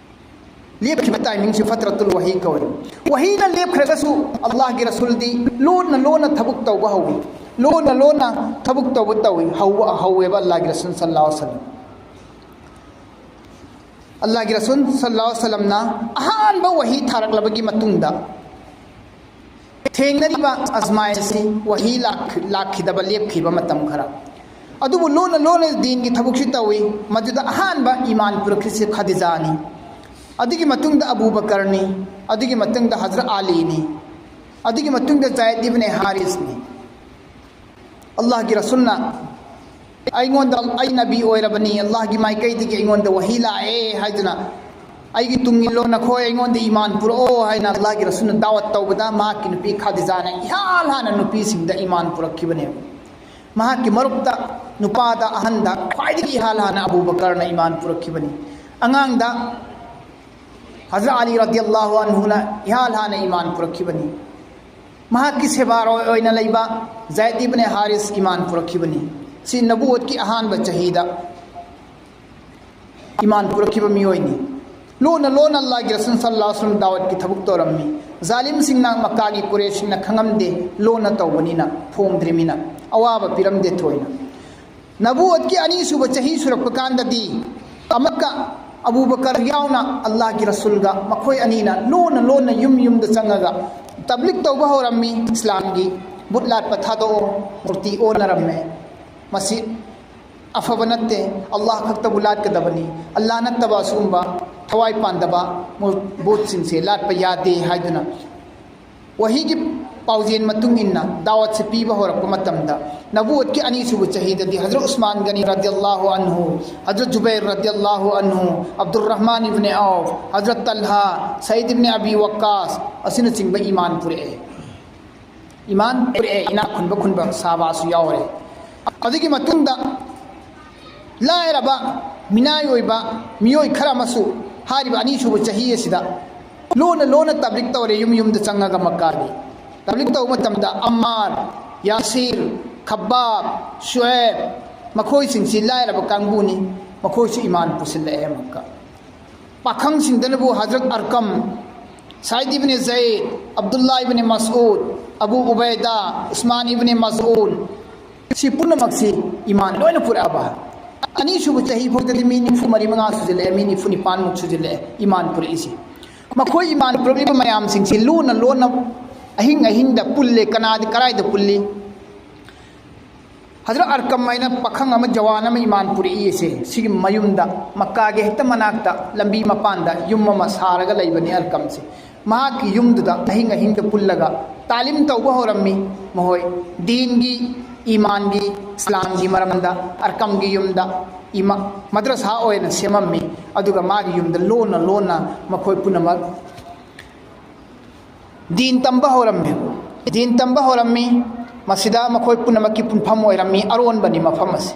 ꯂꯦꯞꯈꯤꯕ ꯇꯥꯏꯃꯤꯡꯁꯤ ꯐꯠꯇ꯭ꯔꯇꯨꯜ ꯋꯥꯍꯤ ꯀꯧꯏ꯫ ꯋꯥꯍꯤꯅ ꯂꯦꯞꯈ꯭ꯔꯒꯁꯨ ꯑꯜꯂꯥꯍꯒꯤ ꯔꯁꯨꯜꯗꯤ ꯂꯣꯟꯅ ꯂꯣꯟꯅ ꯊꯕꯛ ꯇꯧꯕ ꯍꯧꯏ꯫ ꯂꯣꯟꯅ ꯂꯣꯟꯅ ꯊꯕꯛ ꯇꯧꯕ ꯇꯧꯏ, ꯍꯧꯕ ꯍꯧꯋꯦꯕ ꯑꯜꯂꯥꯍꯒꯤ ꯔꯁꯨꯜ ꯁꯜꯂꯥꯍꯨ ꯑꯂꯩꯍꯤ ꯋꯁꯜꯂꯝ꯫ ꯑꯜꯂꯥꯍꯒꯤ ꯔꯁꯨꯜ ꯁꯜꯂꯥꯍꯨ ꯑꯂꯩꯍꯤ ꯋꯁꯜꯂꯝꯅ ꯑꯍꯥꯟꯕ ꯋꯥꯍꯤ ꯊꯥꯔꯛꯂꯕꯒꯤ ꯃꯇꯨꯡꯗ ꯊꯦꯡꯅꯔꯤꯕ ꯑꯖꯃꯥꯏꯟꯁꯤ ꯋꯥꯍꯤ ꯂꯥꯛ-, ꯂꯥꯛꯈꯤꯗꯕ ꯂꯦꯞꯈꯤꯕ ꯃꯇꯝ ꯈꯔ꯫ ꯑꯗꯨꯕꯨ ꯂꯣꯟꯅ ꯂꯣꯟꯅ ꯗꯤꯟꯒꯤ ꯊꯕꯛꯁꯤ ꯇꯧꯏ꯫ ꯃꯗꯨꯗ ꯑꯍꯥꯟꯕ ꯏꯃꯥꯟ ꯄꯨꯔꯛꯈꯤꯁꯤ ꯈꯗꯤꯖꯥꯅꯤ꯫ ꯑꯗꯨꯒꯤ ꯃꯇꯨꯡꯗ ꯑꯕꯨ ꯕꯀꯔꯅꯤ꯫ ꯑꯗꯨꯒꯤ ꯃꯇꯨꯡꯗ ꯍꯖꯔꯠ ꯑꯂꯤꯅꯤ꯫ ꯑꯗꯨꯒꯤ ꯃꯇꯨꯡꯗ ꯖꯥꯏꯗ ꯏꯕꯅꯦ ꯍꯥꯔꯤꯁꯅꯤ꯫ ꯑꯜꯂꯥꯍꯒꯤ ꯔꯁꯨꯜꯅ ꯑꯩꯉꯣꯟꯗ, "ꯑꯩ ꯅꯕꯤ ꯑꯣꯏꯔꯕꯅꯤ, ꯑꯜꯂꯥꯍꯒꯤ ꯃꯥꯏꯀꯩꯗꯒꯤ ꯑꯩꯉꯣꯟꯗ ꯋꯥꯍꯤ ꯂꯥꯛꯑꯦ" ꯍꯥꯏꯗꯨꯅ, "ꯑꯩꯒꯤ ꯇꯨꯡ ꯏꯜꯂꯣ, ꯅꯈꯣꯏ ꯑꯩꯉꯣꯟꯗ ꯏꯃꯥꯟ ꯄꯨꯔꯛꯑꯣ" ꯍꯥꯏꯅ ꯑꯜꯂꯥꯍꯒꯤ ꯔꯁꯨꯜꯅ ꯗꯥꯋꯠ ꯇꯧꯕꯗ, ꯃꯍꯥꯛꯀꯤ ꯅꯨꯄꯤ ꯈꯥꯗꯤꯖꯥꯅ ꯏꯍꯥꯟ ꯍꯥꯟꯅ ꯅꯨꯄꯤꯁꯤꯡꯗ ꯏꯃꯥꯟ ꯄꯨꯔꯛꯈꯤꯕꯅꯦꯕ꯫ ꯃꯍꯥꯛꯀꯤ ꯃꯔꯨꯞꯇ, ꯅꯨꯄꯥꯗ, ꯑꯍꯟꯗ ꯈ꯭ꯋꯥꯏꯗꯒꯤ ꯏꯍꯥꯟ ꯍꯥꯟꯅ ꯑꯕꯨ ꯕꯀꯔꯅ ꯏꯃꯥꯟ ꯄꯨꯔꯛꯈꯤꯕꯅꯤ꯫ ꯑꯉꯥꯡꯗ ꯍꯖꯔꯠ ꯑꯂꯤ ꯔꯗꯤꯌꯜꯂꯥꯍꯨ ꯑꯟꯍꯨꯅ ꯏꯍꯥꯟ ꯍꯥꯟꯅ ꯏꯃꯥꯟ ꯄꯨꯔꯛꯈꯤꯕꯅꯤ꯫ ꯃꯍꯥꯛꯀꯤ ꯁꯦꯕꯥꯔꯣꯏ ꯑꯣꯏꯅ ꯂꯩꯕ ꯖꯥꯏꯗ ꯏꯕꯅꯦ ꯍꯥꯔꯤꯁ ꯏꯃꯥꯟ ꯄꯨꯔꯛꯈꯤꯕꯅꯤ꯫ ꯁꯤ ꯅꯕꯨꯋꯠꯀꯤ ꯑꯍꯥꯟꯕ ꯆꯍꯤꯗ ꯏꯃꯥꯟ ꯄꯨꯔꯛꯈꯤꯕ ꯃꯤꯑꯣꯏꯅꯤ꯫ ꯂꯣꯟꯅ ꯂꯣꯟꯅ ꯑꯜꯂꯥꯍꯒꯤ ꯔꯁꯨꯜ ꯁꯜꯂꯥꯍꯨ ꯑꯂꯩꯍꯤ ꯋꯁꯜꯂꯝ ꯗꯥꯋꯠꯀꯤ ꯊꯕꯛ ꯇꯧꯔꯝꯃꯤ꯫ ꯖꯥꯂꯤꯝꯁꯤꯡꯅ, ꯃꯛꯀꯥꯒꯤ ꯀꯨꯔꯦꯁꯤꯡꯅ ꯈꯪꯉꯝꯗꯦ, ꯂꯣꯟꯅ ꯇꯧꯕꯅꯤꯅ, ꯐꯣꯡꯗ꯭ꯔꯤꯃꯤꯅ꯫ ꯑꯋꯥꯕ ꯄꯤꯔꯝꯗꯦ ꯊꯣꯏꯅ꯫ ꯅꯕꯨꯋꯠꯀꯤ ꯑꯅꯤꯁꯨꯕ ꯆꯍꯤ ꯁꯨꯔꯛꯄ ꯀꯥꯟꯗꯗꯤ ꯑꯃꯨꯛꯀ ꯑꯕꯨ ꯕꯀꯔ ꯌꯥꯎꯅ ꯑꯜꯂꯥꯍꯒꯤ ꯔꯁꯨꯜꯒ ꯃꯈꯣꯏ ꯑꯅꯤꯅ ꯂꯣꯟꯅ ꯂꯣꯟꯅ ꯌꯨꯝ ꯌꯨꯝꯗ ꯆꯪꯉꯒ ꯇꯕ꯭ꯂꯤꯛ ꯇꯧꯕ ꯍꯧꯔꯝꯃꯤ꯫ ꯏꯁꯂꯥꯝꯒꯤ ꯚꯨꯠ ꯂꯥꯠꯄ ꯊꯥꯗꯣꯛꯑꯣ, ꯃꯨꯔꯇꯤ ꯑꯣꯟꯅꯔꯝꯃꯦ꯫ ꯃꯁꯤ ꯑꯐꯕ ꯅꯠꯇꯦ, ꯑꯜꯂꯥꯍ ꯈꯛꯇꯕꯨ ꯂꯥꯠꯀꯗꯕꯅꯤ, ꯑꯜꯂꯥꯍ ꯅꯠꯇꯕ ꯑꯁꯤꯒꯨꯝꯕ ꯊꯋꯥꯏ ꯄꯥꯟꯗꯕ ꯃꯨ-, ꯚꯨꯠꯁꯤꯡꯁꯦ ꯂꯥꯠꯄ ꯌꯥꯗꯦ ꯍꯥꯏꯗꯨꯅ ꯋꯥꯍꯤꯒꯤ ꯄꯥꯎꯖꯦꯜ ꯃꯇꯨꯡ ꯏꯟꯅ ꯗꯥꯋꯠꯁꯤ ꯄꯤꯕ ꯍꯧꯔꯛꯄ ꯃꯇꯝꯗ, ꯅꯕꯨꯋꯠꯀꯤ ꯑꯅꯤꯁꯨꯕ ꯆꯍꯤꯗꯗꯤ ꯍꯖꯔꯠ ꯎꯁꯃꯥꯟ ꯒꯅꯤ ꯔꯗꯤꯌꯜꯂꯥꯍꯨ ꯑꯟꯍꯨ, ꯍꯖꯔꯠ ꯖꯨꯕꯩꯔ ꯔꯗꯤꯌꯜꯂꯥꯍꯨ ꯑꯟꯍꯨ, ꯑꯕꯗꯨꯔ ꯔꯍꯃꯥꯟ ꯏꯕꯅꯦ ꯑꯧꯐ, ꯍꯖꯔꯠ ꯇꯜꯍꯥ, ꯁꯌꯤꯗ ꯏꯕꯅꯦ ꯑꯕꯤ ꯋꯛꯀꯥꯁ ꯑꯁꯤꯅꯆꯤꯡꯕ ꯏꯃꯥꯟ ꯄꯨꯔꯛꯑꯦ꯫ ꯏꯃꯥꯟ ꯄꯨꯔꯛꯑꯦ, ꯏꯅꯥꯛ ꯈꯨꯟꯕ ꯈꯨꯟꯕ ꯁꯥꯕꯥꯁꯨ ꯌꯥꯎꯔꯦ꯫ ꯑꯗꯨꯒꯤ ꯃꯇꯨꯡꯗ ꯂꯥꯏꯔꯕ ꯃꯤꯅꯥꯏ ꯑꯣꯏꯕ ꯃꯤꯑꯣꯏ ꯈꯔ ꯑꯃꯁꯨ ꯍꯥꯏꯔꯤꯕ ꯑꯅꯤꯁꯨꯕ ꯆꯍꯤ ꯑꯁꯤꯗ ꯂꯣꯟꯅ ꯂꯣꯟꯅ ꯇꯕ꯭ꯂꯤꯛ ꯇꯧꯔꯦ, ꯌꯨꯝ ꯌꯨꯝꯗ ꯆꯪꯉꯒ ꯃꯛꯀꯥꯒꯤ꯫ ꯇꯕ꯭ꯂꯤꯛ ꯇꯧꯕ ꯃꯇꯝꯗ ꯑꯝꯃꯥꯔ, ꯌꯥꯁꯤꯔ, ꯈꯕꯥꯕ, ꯁꯨꯑꯦꯕ, ꯃꯈꯣꯏꯁꯤꯡꯁꯤ ꯂꯥꯏꯔꯕ ꯀꯥꯡꯕꯨꯅꯤ, ꯃꯈꯣꯏꯁꯨ ꯏꯃꯥꯟ ꯄꯨꯁꯤꯜꯂꯛꯑꯦ ꯃꯛꯀꯥ꯫ ꯄꯥꯈꯪꯁꯤꯡꯗꯅꯕꯨ ꯍꯖꯔꯠ ꯑꯔꯀꯝ, ꯁꯥꯏꯗ ꯏꯕꯅꯦ ꯖꯩꯗ, ꯑꯕꯗꯨꯜꯂꯥ ꯏꯕꯅꯦ ꯃꯁꯎꯗ, ꯑꯕꯨ ꯎꯕꯩꯗꯥ, ꯎꯁꯃꯥꯟ ꯏꯕꯅꯦ ꯃꯁꯎꯗ, ꯁꯤ ꯄꯨꯝꯅꯃꯛꯁꯤ ꯏꯃꯥꯟ ꯂꯣꯏꯅ ꯄꯨꯔꯛꯑꯕ꯫ ꯑꯅꯤꯁꯨꯕ ꯆꯍꯤ ꯐꯥꯎꯗꯗꯤ ꯃꯤ ꯅꯤꯐꯨ ꯃꯔꯤ ꯃꯉꯥ ꯁꯨꯖꯤꯜꯂꯛꯑꯦ, ꯃꯤ ꯅꯤꯐꯨ ꯅꯤꯄꯥꯟꯃꯨꯛ ꯁꯨꯖꯤꯜꯂꯛꯑꯦ ꯏꯃꯥꯟ ꯄꯨꯔꯛꯏꯁꯦ꯫ ꯃꯈꯣꯏ ꯏꯃꯥꯟ ꯄꯨꯔꯛꯂꯤꯕ ꯃꯌꯥꯝꯁꯤꯡꯁꯤ ꯂꯣꯟꯅ ꯂꯣꯟꯅ ꯑꯍꯤꯡ ꯑꯍꯤꯡꯗ ꯄꯨꯜꯂꯦ, ꯀꯅꯥꯗꯤ ꯀꯔꯥꯏꯗ ꯄꯨꯜꯂꯤ? ꯍꯖꯔꯠ ꯑꯔꯀꯝ ꯍꯥꯏꯅ ꯄꯥꯈꯪ ꯑꯃ, ꯖꯋꯥꯟ ꯑꯃ ꯏꯃꯥꯟ ꯄꯨꯔꯛꯏꯁꯦ, ꯁꯤꯒꯤ ꯃꯌꯨꯝꯗ, ꯃꯛꯀꯥꯒꯤ ꯍꯦꯛꯇ ꯃꯅꯥꯛꯇ ꯂꯝꯕꯤ ꯃꯄꯥꯟꯗ ꯌꯨꯝ ꯑꯃ ꯁꯥꯔꯒ ꯂꯩꯕꯅꯤ ꯑꯔꯀꯝꯁꯦ꯫ ꯃꯍꯥꯛꯀꯤ ꯌꯨꯝꯗꯨꯗ ꯑꯍꯤꯡ ꯑꯍꯤꯡꯗ ꯄꯨꯜꯂꯒ ꯇꯥꯂꯤꯝ ꯇꯧꯕ ꯍꯧꯔꯝꯃꯤ꯫ ꯃꯈꯣꯏ ꯗꯤꯟꯒꯤ, ꯏꯃꯥꯟꯒꯤ, ꯏꯁꯂꯥꯝꯒꯤ ꯃꯔꯝꯗ ꯑꯔꯀꯝꯒꯤ ꯌꯨꯝꯗ ꯏꯃꯥ-, ꯃꯗ꯭ꯔꯁꯥ ꯑꯣꯏꯅ ꯁꯦꯝꯃꯝꯃꯤ꯫ ꯑꯗꯨꯒ ꯃꯥꯒꯤ ꯌꯨꯝꯗ ꯂꯣꯟꯅ ꯂꯣꯟꯅ ꯃꯈꯣꯏ ꯄꯨꯝꯅꯃꯛ ꯗꯤꯟ ꯇꯝꯕ ꯍꯧꯔꯝꯃꯤ꯫ ꯗꯤꯟ ꯇꯝꯕ ꯍꯧꯔꯝꯃꯤ꯫ ꯃꯁꯤꯗ ꯃꯈꯣꯏ ꯄꯨꯝꯅꯃꯛꯀꯤ ꯄꯨꯟꯐꯝ ꯑꯣꯏꯔꯝꯃꯤ, ꯑꯔꯣꯟꯕꯅꯤ ꯃꯐꯝ ꯑꯁꯤ꯫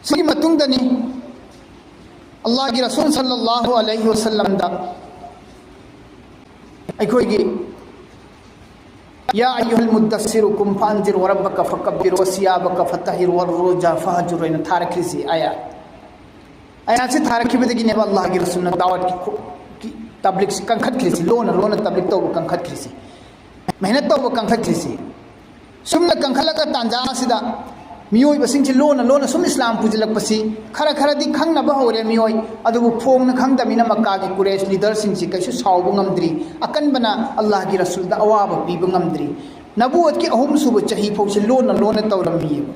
ꯁꯤꯒꯤ ꯃꯇꯨꯡꯗꯅꯤ ꯑꯜꯂꯥꯍꯒꯤ ꯔꯁꯨꯜ ꯁꯜꯂꯜꯂꯥꯍꯨ ꯑꯂꯩꯍꯤ ꯋꯁꯜꯂꯝꯗ ꯑꯩꯈꯣꯏꯒꯤ "ꯌꯥ ꯑꯌꯨꯍꯜ ꯃꯨꯗꯗꯁꯤꯔꯨ ꯀꯨꯝ ꯐꯥꯟꯖꯤꯔ ꯋꯔꯕꯀ ꯐꯀꯕꯤꯔ ꯋꯁꯤꯌꯥꯕꯀ ꯐꯇꯍꯤꯔ ꯋꯔꯨꯖ ꯐꯍꯖꯨꯔ" ꯍꯥꯏꯅ ꯊꯥꯔꯛꯈ꯭ꯔꯤꯁꯤ꯫ ꯑꯌꯥ, ꯑꯌꯥꯁꯤ ꯊꯥꯔꯛꯈꯤꯕꯗꯒꯤꯅꯦꯕ ꯑꯜꯂꯥꯍꯒꯤ ꯔꯁꯨꯜꯅ ꯗꯥꯋꯠꯀꯤ ꯈꯨ-, ꯀꯤ ꯇꯕ꯭ꯂꯤꯛꯁꯤ ꯀꯟꯈꯠꯈ꯭ꯔꯤꯁꯤ, ꯂꯣꯟꯅ ꯂꯣꯟꯅ ꯇꯕ꯭ꯂꯤꯛ ꯇꯧꯕ ꯀꯟꯈꯠꯈ꯭ꯔꯤꯁꯤ, ꯃꯦꯍꯅꯠ ꯇꯧꯕ ꯀꯟꯈꯠꯈ꯭ꯔꯤꯁꯤ꯫ ꯁꯨꯝꯅ ꯀꯟꯈꯠꯂꯒ ꯇꯥꯟꯖꯥ ꯑꯁꯤꯗ ꯃꯤꯑꯣꯏꯕꯁꯤꯡꯁꯤ ꯂꯣꯟꯅ ꯂꯣꯟꯅ ꯁꯨꯝ ꯏꯁꯂꯥꯝ ꯄꯨꯁꯤꯜꯂꯛꯄꯁꯤ ꯈꯔ ꯈꯔꯗꯤ ꯈꯪꯅꯕ ꯍꯧꯔꯦ ꯃꯤꯑꯣꯏ, ꯑꯗꯨꯕꯨ ꯐꯣꯡꯅ ꯈꯪꯗꯕꯅꯤꯅ ꯃꯛꯀꯥꯒꯤ ꯀꯨꯔꯦꯁ ꯂꯤꯗꯔꯁꯤꯡꯁꯤ ꯀꯩꯁꯨ ꯁꯥꯎꯕ ꯉꯝꯗ꯭ꯔꯤ꯫ ꯑꯀꯟꯕꯅ ꯑꯜꯂꯥꯍꯒꯤ ꯔꯁꯨꯜꯗ ꯑꯋꯥꯕ ꯄꯤꯕ ꯉꯝꯗ꯭ꯔꯤ꯫ ꯅꯕꯨꯋꯠꯀꯤ ꯑꯍꯨꯝꯁꯨꯕ ꯆꯍꯤ ꯐꯥꯎꯁꯤ ꯂꯣꯟꯅ ꯂꯣꯟꯅ ꯇꯧꯔꯝꯃꯤꯑꯕ꯫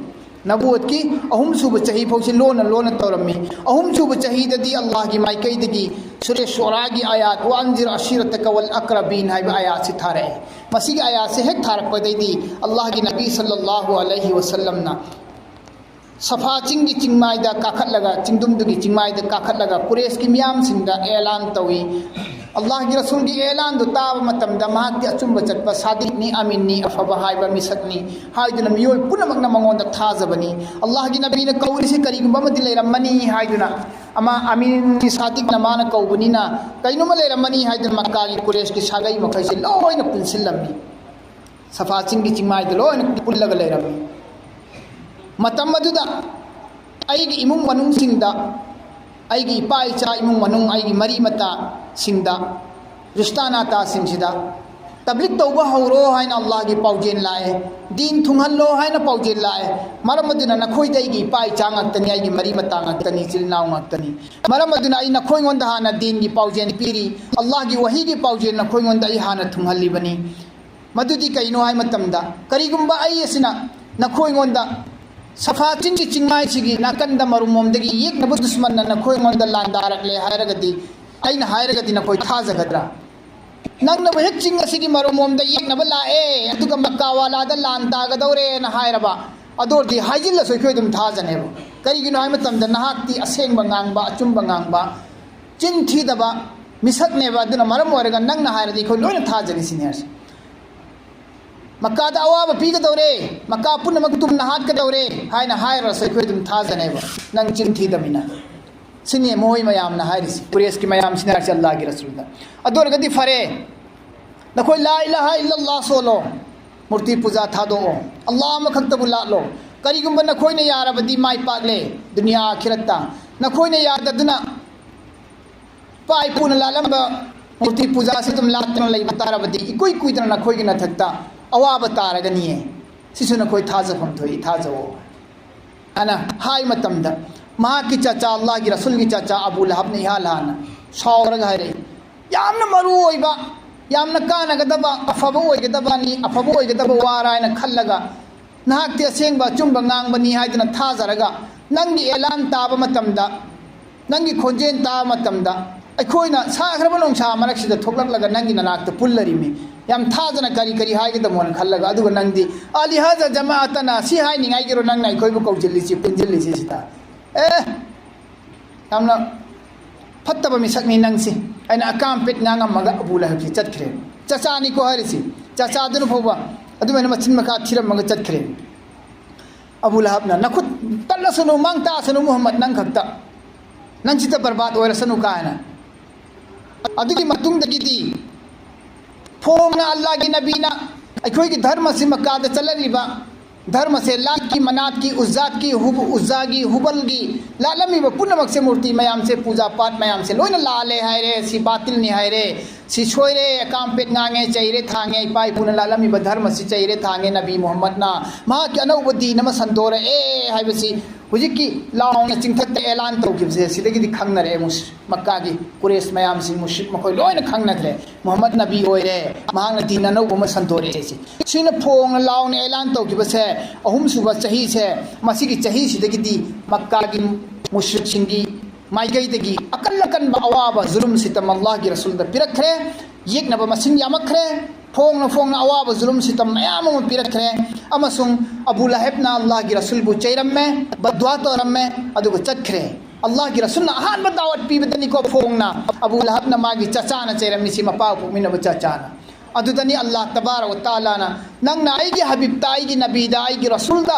ꯅꯕꯨꯋꯠꯀꯤ ꯑꯍꯨꯝꯁꯨꯕ ꯆꯍꯤ ꯐꯥꯎꯁꯤ ꯂꯣꯟꯅ ꯂꯣꯟꯅ ꯇꯧꯔꯝꯃꯤ꯫ ꯑꯍꯨꯝꯁꯨꯕ ꯆꯍꯤꯗꯗꯤ ꯑꯜꯂꯥꯍꯒꯤ ꯃꯥꯏꯀꯩꯗꯒꯤ ꯁꯨꯔꯦ ꯁꯣꯔꯥꯒꯤ ꯑꯥꯌꯥꯠ "ꯋꯥꯟꯖꯤꯔ ꯑꯁꯤꯔꯇꯀ ꯋꯜ ꯑꯀ꯭ꯔꯕꯤꯟ" ꯍꯥꯏꯕ ꯑꯥꯌꯥꯠꯁꯤ ꯊꯥꯔꯛꯑꯦ꯫ ꯃꯁꯤꯒꯤ ꯑꯥꯌꯥꯠꯁꯤ ꯍꯦꯛ ꯊꯥꯔꯛꯄꯗꯩꯗꯤ ꯑꯜꯂꯥꯍꯒꯤ ꯅꯕꯤ ꯁꯜꯂꯜꯂꯥꯍꯨ ꯑꯂꯩꯍꯤ ꯋꯁꯜꯂꯝꯅ ꯁꯐꯥ ꯆꯤꯡꯒꯤ ꯆꯤꯡꯃꯥꯏꯗ ꯀꯥꯈꯠꯂꯒ, ꯆꯤꯡꯗꯨꯝꯗꯨꯒꯤ ꯆꯤꯡꯃꯥꯏꯗ ꯀꯥꯈꯠꯂꯒ ꯀꯨꯔꯦꯁꯀꯤ ꯃꯤꯌꯥꯝꯁꯤꯡꯗ ꯑꯦꯂꯥꯟ ꯇꯧꯏ, ꯑꯜꯂꯥꯍꯒꯤ ꯔꯁꯨꯜꯒꯤ ꯑꯦꯂꯥꯟꯗꯨ ꯇꯥꯕ ꯃꯇꯝꯗ ꯃꯍꯥꯛꯇꯤ ꯑꯆꯨꯝꯕ ꯆꯠꯄ ꯁꯥꯗꯤꯛꯅꯤ, ꯑꯃꯤꯟꯅꯤ, ꯑꯐꯕ ꯍꯥꯏꯕ ꯃꯤꯁꯛꯅꯤ ꯍꯥꯏꯗꯨꯅ ꯃꯤꯑꯣꯏ ꯄꯨꯝꯅꯃꯛꯅ ꯃꯉꯣꯟꯗ ꯊꯥꯖꯕꯅꯤ꯫ ꯑꯜꯂꯥꯍꯒꯤ ꯅꯕꯤꯅ ꯀꯧꯔꯤꯁꯤ ꯀꯔꯤꯒꯨꯝꯕ ꯑꯃꯗꯤ ꯂꯩꯔꯝꯃꯅꯤ ꯍꯥꯏꯗꯨꯅ, ꯑꯃ ꯑꯃꯤꯟꯅꯤ, ꯁꯥꯗꯤꯛꯅ ꯃꯥꯅ ꯀꯧꯕꯅꯤꯅ ꯀꯩꯅꯣꯝꯃ ꯂꯩꯔꯝꯃꯅꯤ ꯍꯥꯏꯗꯨꯅ ꯃꯛꯀꯥꯒꯤ ꯀꯨꯔꯦꯁꯀꯤ ꯁꯥꯒꯩ ꯃꯈꯩꯁꯤ ꯂꯣꯏꯅ ꯄꯨꯟꯁꯤꯜꯂꯝꯃꯤ꯫ ꯁꯐꯥ ꯆꯤꯡꯒꯤ ꯆꯤꯡꯃꯥꯏꯗ ꯂꯣꯏꯅ ꯄꯨꯜꯂꯒ ꯂꯩꯔꯝꯃꯤ꯫ ꯃꯇꯝ ꯑꯗꯨꯗ ꯑꯩꯒꯤ ꯏꯃꯨꯡ ꯃꯅꯨꯡꯁꯤꯡꯗ, ꯑꯩꯒꯤ ꯏꯄꯥ ꯏꯆꯥ, ꯏꯃꯨꯡ ꯃꯅꯨꯡ, ꯑꯩꯒꯤ ꯃꯔꯤ ꯃꯇꯥꯁꯤꯡꯗ, ꯔꯤꯁꯇꯥ ꯅꯥꯇꯥꯁꯤꯡꯁꯤꯗ ꯇꯕ꯭ꯂꯤꯛ ꯇꯧꯕ ꯍꯧꯔꯣ ꯍꯥꯏꯅ ꯑꯜꯂꯥꯍꯒꯤ ꯄꯥꯎꯖꯦꯜ ꯂꯥꯛꯑꯦ, ꯗꯤꯟ ꯊꯨꯡꯍꯜꯂꯣ ꯍꯥꯏꯅ ꯄꯥꯎꯖꯦꯜ ꯂꯥꯛꯑꯦ꯫ ꯃꯔꯝ ꯑꯗꯨꯅ ꯅꯈꯣꯏꯗ ꯑꯩꯒꯤ ꯏꯄꯥ ꯏꯆꯥ ꯉꯥꯛꯇꯅꯤ, ꯑꯩꯒꯤ ꯃꯔꯤ ꯃꯇꯥ ꯉꯥꯛꯇꯅꯤ, ꯏꯆꯤꯜ ꯏꯅꯥꯎ ꯉꯥꯛꯇꯅꯤ꯫ ꯃꯔꯝ ꯑꯗꯨꯅ ꯑꯩ ꯅꯈꯣꯏꯉꯣꯟꯗ ꯍꯥꯟꯅ ꯗꯤꯟꯒꯤ ꯄꯥꯎꯖꯦꯜ ꯄꯤꯔꯤ, ꯑꯜꯂꯥꯍꯒꯤ ꯋꯥꯍꯤꯒꯤ ꯄꯥꯎꯖꯦꯜ ꯅꯈꯣꯏꯉꯣꯟꯗ ꯑꯩ ꯍꯥꯟꯅ ꯊꯨꯡꯍꯜꯂꯤꯕꯅꯤ꯫ ꯃꯗꯨꯗꯤ ꯀꯩꯅꯣ ꯍꯥꯏ ꯃꯇꯝꯗ, ꯀꯔꯤꯒꯨꯝꯕ ꯑꯩ ꯑꯁꯤꯅ ꯅꯈꯣꯏꯉꯣꯟꯗ ꯁꯐꯥ ꯆꯤꯡꯒꯤ ꯆꯤꯡꯃꯥꯏꯁꯤꯒꯤ ꯅꯥꯀꯟꯗ ꯃꯔꯨꯝꯂꯣꯝꯗꯒꯤ ꯌꯦꯛꯅꯕ ꯗꯨꯁꯃꯟꯅ ꯅꯈꯣꯏꯉꯣꯟꯗ ꯂꯥꯟꯗꯥꯔꯛꯂꯦ ꯍꯥꯏꯔꯒꯗꯤ, ꯑꯩꯅ ꯍꯥꯏꯔꯒꯗꯤ ꯅꯈꯣꯏ ꯊꯥꯖꯒꯗ꯭ꯔꯥ? ꯅꯪꯅꯕꯨ ꯍꯦꯛ ꯆꯤꯡ ꯑꯁꯤꯒꯤ ꯃꯔꯨꯝꯂꯣꯝꯗ ꯌꯦꯛꯅꯕ ꯂꯥꯛꯑꯦ, ꯑꯗꯨꯒ ꯃꯛꯀꯥ ꯋꯥꯂꯥꯗ ꯂꯥꯟ ꯇꯥꯒꯗꯧꯔꯦꯅ ꯍꯥꯏꯔꯕ, ꯑꯗꯨ ꯑꯣꯏꯔꯗꯤ ꯍꯥꯏꯖꯤꯜꯂꯁꯨ ꯑꯩꯈꯣꯏ ꯑꯗꯨꯝ ꯊꯥꯖꯅꯦꯕ꯫ ꯀꯔꯤꯒꯤꯅꯣ ꯍꯥꯏ ꯃꯇꯝꯗ ꯅꯍꯥꯛꯇꯤ ꯑꯁꯦꯡꯕ ꯉꯥꯡꯕ, ꯑꯆꯨꯝꯕ ꯉꯥꯡꯕ, ꯆꯤꯟ ꯊꯤꯗꯕ ꯃꯤꯁꯛꯅꯦꯕ꯫ ꯑꯗꯨꯅ ꯃꯔꯝ ꯑꯣꯏꯔꯒ ꯅꯪꯅ ꯍꯥꯏꯔꯗꯤ ꯑꯩꯈꯣꯏ ꯂꯣꯏꯅ ꯊꯥꯖꯅꯤ ꯁꯤꯅꯤ ꯍꯥꯏꯁꯦ꯫ ꯃꯛꯀꯥꯗ ꯑꯋꯥꯕ ꯄꯤꯒꯗꯧꯔꯦ, ꯃꯛꯀꯥ ꯄꯨꯝꯅꯃꯛ ꯇꯨꯝꯅ ꯍꯥꯠꯀꯗꯧꯔꯦ ꯍꯥꯏꯅ ꯍꯥꯏꯔꯁꯨ ꯑꯩꯈꯣꯏ ꯑꯗꯨꯝ ꯊꯥꯖꯅꯦꯕ, ꯅꯪ ꯆꯤꯟ ꯊꯤꯗꯃꯤꯅ꯫ ꯁꯤꯅꯤ ꯃꯣꯏ ꯃꯌꯥꯝꯅ ꯍꯥꯏꯔꯤꯁꯤ, ꯀꯨꯔꯦꯁꯀꯤ ꯃꯌꯥꯝꯁꯤꯅ ꯍꯥꯏꯔꯤꯁꯤ ꯑꯜꯂꯥꯍꯒꯤ ꯔꯁꯨꯜꯗ꯫ ꯑꯗꯨ ꯑꯣꯏꯔꯒꯗꯤ ꯐꯔꯦ, ꯅꯈꯣꯏ ꯂꯥ ꯏꯂꯥꯍ ꯏꯜꯂꯜꯂꯥꯍ ꯁꯣꯜꯂꯣ, ꯃꯨꯔꯇꯤ ꯄꯨꯖꯥ ꯊꯥꯗꯣꯛꯑꯣ, ꯑꯜꯂꯥꯍ ꯑꯃꯈꯛꯇꯕꯨ ꯂꯥꯠꯂꯣ꯫ ꯀꯔꯤꯒꯨꯝꯕ ꯅꯈꯣꯏꯅ ꯌꯥꯔꯕꯗꯤ ꯃꯥꯏ ꯄꯥꯛꯂꯦ ꯗꯨꯅꯤꯌꯥ ꯑꯥꯈꯤꯔꯠꯇ꯫ ꯅꯈꯣꯏꯅ ꯌꯥꯗꯗꯨꯅ ꯏꯄꯥ ꯏꯄꯨꯅ ꯂꯥꯠꯂꯝꯕ ꯃꯨꯔꯇꯤ ꯄꯨꯖꯥꯁꯤ ꯑꯗꯨꯝ ꯂꯥꯠꯇꯨꯅ ꯂꯩꯕ ꯇꯥꯔꯕꯗꯤ, ꯏꯀꯨꯏ ꯀꯨꯏꯗꯅ ꯅꯈꯣꯏꯒꯤ ꯅꯊꯛꯇ ꯑꯋꯥꯕ ꯇꯥꯔꯒꯅꯤꯌꯦ꯫ ꯁꯤꯁꯨ ꯅꯈꯣꯏ ꯊꯥꯖꯐꯝ ꯊꯣꯛꯏ, ꯊꯥꯖꯧꯑꯣ꯫ ꯑꯅ ꯍꯥꯏ ꯃꯇꯝꯗ, ꯃꯍꯥꯛꯀꯤ ꯆꯆꯥ, ꯑꯜꯂꯥꯍꯒꯤ ꯔꯁꯨꯜꯒꯤ ꯆꯆꯥ ꯑꯕꯨ ꯂꯍꯕꯅ ꯏꯍꯥꯟ ꯍꯥꯟꯅ ꯁꯥꯎꯔꯒ ꯍꯥꯏꯔꯛꯏ, "ꯌꯥꯝꯅ ꯃꯔꯨ ꯑꯣꯏꯕ, ꯌꯥꯝꯅ ꯀꯥꯟꯅꯒꯗꯕ, ꯑꯐꯕ ꯑꯣꯏꯒꯗꯕꯅꯤ, ꯑꯐꯕ ꯑꯣꯏꯒꯗꯕ ꯋꯥꯔ ꯍꯥꯏꯅ ꯈꯜꯂꯒ, ꯅꯍꯥꯛꯇꯤ ꯑꯁꯦꯡꯕ ꯑꯆꯨꯝꯕ ꯉꯥꯡꯕꯅꯤ ꯍꯥꯏꯗꯨꯅ ꯊꯥꯖꯔꯒ, ꯅꯪꯒꯤ ꯑꯦꯂꯥꯟ ꯇꯥꯕ ꯃꯇꯝꯗ, ꯅꯪꯒꯤ ꯈꯣꯟꯖꯦꯜ ꯇꯥꯕ ꯃꯇꯝꯗ, ꯑꯩꯈꯣꯏꯅ ꯁꯥꯈ꯭ꯔꯕ ꯅꯨꯡꯁꯥ ꯃꯔꯛꯁꯤꯗ ꯊꯣꯛꯂꯛꯂꯒ ꯅꯪꯒꯤ ꯅꯅꯥꯛꯇ ꯄꯨꯜꯂꯔꯤꯃꯤ꯫ ꯌꯥꯝ ꯊꯥꯖꯅ ꯀꯔꯤ ꯀꯔꯤ ꯍꯥꯏꯒꯗꯕꯅꯣꯅ ꯈꯜꯂꯒ, ꯑꯗꯨꯒ ꯅꯪꯗꯤ, ꯑꯂꯤꯍꯥꯖ ꯖꯃꯥꯑꯇꯅ ꯁꯤ ꯍꯥꯏꯅꯤꯡꯉꯥꯏꯒꯤꯔꯣ ꯅꯪꯅ ꯑꯩꯈꯣꯏꯕꯨ ꯀꯧꯁꯤꯜꯂꯤꯁꯤ, ꯄꯨꯟꯁꯤꯜꯂꯤꯁꯤ ꯁꯤꯗ? ꯑꯦ, ꯌꯥꯝꯅ ꯐꯠꯇꯕ ꯃꯤꯁꯛꯅꯤ ꯅꯪꯁꯤ꯫ ꯑꯩꯅ ꯑꯀꯥꯝ ꯄꯦꯠ ꯉꯥꯡꯉꯝꯃꯒ ꯑꯕꯨ ꯂꯍꯕꯁꯤ ꯆꯠꯈ꯭ꯔꯦ꯫ ꯆꯆꯥꯅꯤꯀꯣ ꯍꯥꯏꯔꯤꯁꯤ, ꯆꯆꯥꯗꯨꯅ ꯐꯥꯎꯕ ꯑꯗꯨꯃꯥꯏꯅ ꯃꯆꯤꯟ ꯃꯈꯥ ꯊꯤꯔꯝꯃꯒ ꯆꯠꯈ꯭ꯔꯦ꯫ ꯑꯕꯨ ꯂꯍꯕꯅ, "ꯅꯈꯨꯠ ꯇꯠꯂꯁꯅꯨ, ꯃꯥꯡ ꯇꯥꯛꯑꯁꯅꯨ ꯃꯨꯍꯝꯃꯗ, ꯅꯪ ꯈꯛꯇ, ꯅꯪ ꯁꯤꯗ ꯕꯔꯕꯥꯗ ꯑꯣꯏꯔꯁꯅꯨ" ꯀꯥꯏꯅ꯫ ꯑꯗꯨꯒꯤ ꯃꯇꯨꯡꯗꯒꯤꯗꯤ ꯐꯣꯡꯅ ꯑꯜꯂꯥꯍꯒꯤ ꯅꯕꯤꯅ ꯑꯩꯈꯣꯏꯒꯤ ꯙꯔꯃꯁꯤ, ꯃꯛꯀꯥꯗ ꯆꯠꯂꯛꯂꯤꯕ ꯙꯔꯃꯁꯦ, ꯂꯥꯠꯀꯤ, ꯃꯅꯥꯠꯀꯤ, ꯎꯖꯥꯠꯀꯤ, ꯍꯨꯕ-, ꯎꯖꯥꯒꯤ, ꯍꯨꯕꯜꯒꯤ, ꯂꯥꯠꯂꯝꯃꯤꯕ ꯄꯨꯝꯅꯃꯛꯁꯦ, ꯃꯨꯔꯇꯤ ꯃꯌꯥꯝꯁꯦ, ꯄꯨꯖꯥ ꯄꯥꯠ ꯃꯌꯥꯝꯁꯦ ꯂꯣꯏꯅ ꯂꯥꯜꯂꯦ ꯍꯥꯏꯔꯦ, ꯁꯤ ꯕꯥꯇꯤꯜꯅꯤ ꯍꯥꯏꯔꯦ, ꯁꯤ ꯁꯣꯏꯔꯦ, ꯑꯀꯥꯝ ꯄꯦꯠ ꯉꯥꯡꯉꯦ, ꯆꯩꯔꯦ ꯊꯥꯡꯉꯦ, ꯏꯄꯥ ꯏꯄꯨꯅ ꯂꯥꯠꯂꯝꯃꯤꯕ ꯙꯔꯃꯁꯤ ꯆꯩꯔꯦ ꯊꯥꯡꯉꯦ, ꯅꯕꯤ ꯃꯨꯍꯝꯃꯗꯅ ꯃꯍꯥꯛꯀꯤ ꯑꯅꯧꯕ ꯗꯤꯟ ꯑꯃ ꯁꯟꯗꯣꯔꯛꯑꯦ ꯍꯥꯏꯕꯁꯤ ꯍꯧꯖꯤꯛꯀꯤ ꯂꯥꯎꯅ ꯆꯤꯡꯊꯠꯇ ꯑꯦꯂꯥꯟ ꯇꯧꯈꯤꯕꯁꯦ, ꯁꯤꯗꯒꯤꯗꯤ ꯈꯪꯅꯔꯦ꯫ ꯃꯨꯁ-, ꯃꯛꯀꯥꯒꯤ ꯀꯨꯔꯦꯁ ꯃꯌꯥꯝꯁꯤꯡ, ꯃꯨꯁ꯭ꯔꯤꯛ ꯃꯈꯣꯏ ꯂꯣꯏꯅ ꯈꯪꯅꯈ꯭ꯔꯦ, ꯃꯨꯍꯝꯃꯗ ꯅꯕꯤ ꯑꯣꯏꯔꯦ, ꯃꯍꯥꯛꯅ ꯗꯤꯟ ꯑꯅꯧꯕ ꯑꯃ ꯁꯟꯗꯣꯔꯛꯑꯦ꯫ ꯁꯤ, ꯁꯤꯅ ꯐꯣꯡꯅ ꯂꯥꯎꯅ ꯑꯦꯂꯥꯟ ꯇꯧꯈꯤꯕꯁꯦ, ꯑꯍꯨꯝꯁꯨꯕ ꯆꯍꯤꯁꯦ, ꯃꯁꯤꯒꯤ ꯆꯍꯤꯁꯤꯗꯒꯤꯗꯤ ꯃꯛꯀꯥꯒꯤ ꯃꯨꯁ꯭ꯔꯤꯛꯁꯤꯡꯒꯤ ꯃꯥꯏꯀꯩꯗꯒꯤ ꯑꯀꯟ ꯑꯀꯟꯕ ꯑꯋꯥꯕ, ꯖꯨꯂꯨꯝ ꯁꯤꯇꯝ ꯑꯜꯂꯥꯍꯒꯤ ꯔꯁꯨꯜꯗ ꯄꯤꯔꯛꯈ꯭ꯔꯦ꯫ ꯌꯦꯛꯅꯕ ꯃꯁꯤꯡ ꯌꯥꯝꯃꯛꯈ꯭ꯔꯦ꯫ ꯐꯣꯡꯅ ꯐꯣꯡꯅ ꯑꯋꯥꯕ ꯖꯨꯂꯨꯝ ꯁꯤꯇꯝ ꯃꯌꯥꯝ ꯑꯃ ꯄꯤꯔꯛꯈ꯭ꯔꯦ꯫ ꯑꯃꯁꯨꯡ ꯑꯕꯨ ꯂꯍꯕꯅ ꯑꯜꯂꯥꯍꯒꯤ ꯔꯁꯨꯜꯕꯨ ꯆꯩꯔꯝꯃꯦ, ꯕꯗ꯭ꯋꯥ ꯇꯧꯔꯝꯃꯦ, ꯑꯗꯨꯒ ꯆꯠꯈ꯭ꯔꯦ꯫ ꯑꯜꯂꯥꯍꯒꯤ ꯔꯁꯨꯜꯅ ꯑꯍꯥꯟꯕ ꯗꯥꯋꯠ ꯄꯤꯕꯗꯅꯤꯀꯣ ꯐꯣꯡꯅ ꯑꯕꯨ ꯂꯍꯕꯅ ꯃꯥꯒꯤ ꯆꯆꯥꯅ ꯆꯩꯔꯝꯃꯤꯁꯤ, ꯃꯄꯥ ꯄꯣꯛꯃꯤꯟꯅꯕ ꯆꯆꯥꯅ꯫ ꯑꯗꯨꯗꯅꯤ ꯑꯜꯂꯥꯍ ꯇꯕꯥꯔꯛ ꯋ ꯇꯥꯂꯥꯅ, "ꯅꯪꯅ ꯑꯩꯒꯤ ꯍꯕꯤꯕꯇ, ꯑꯩꯒꯤ ꯅꯕꯤꯗ, ꯑꯩꯒꯤ ꯔꯁꯨꯜꯗ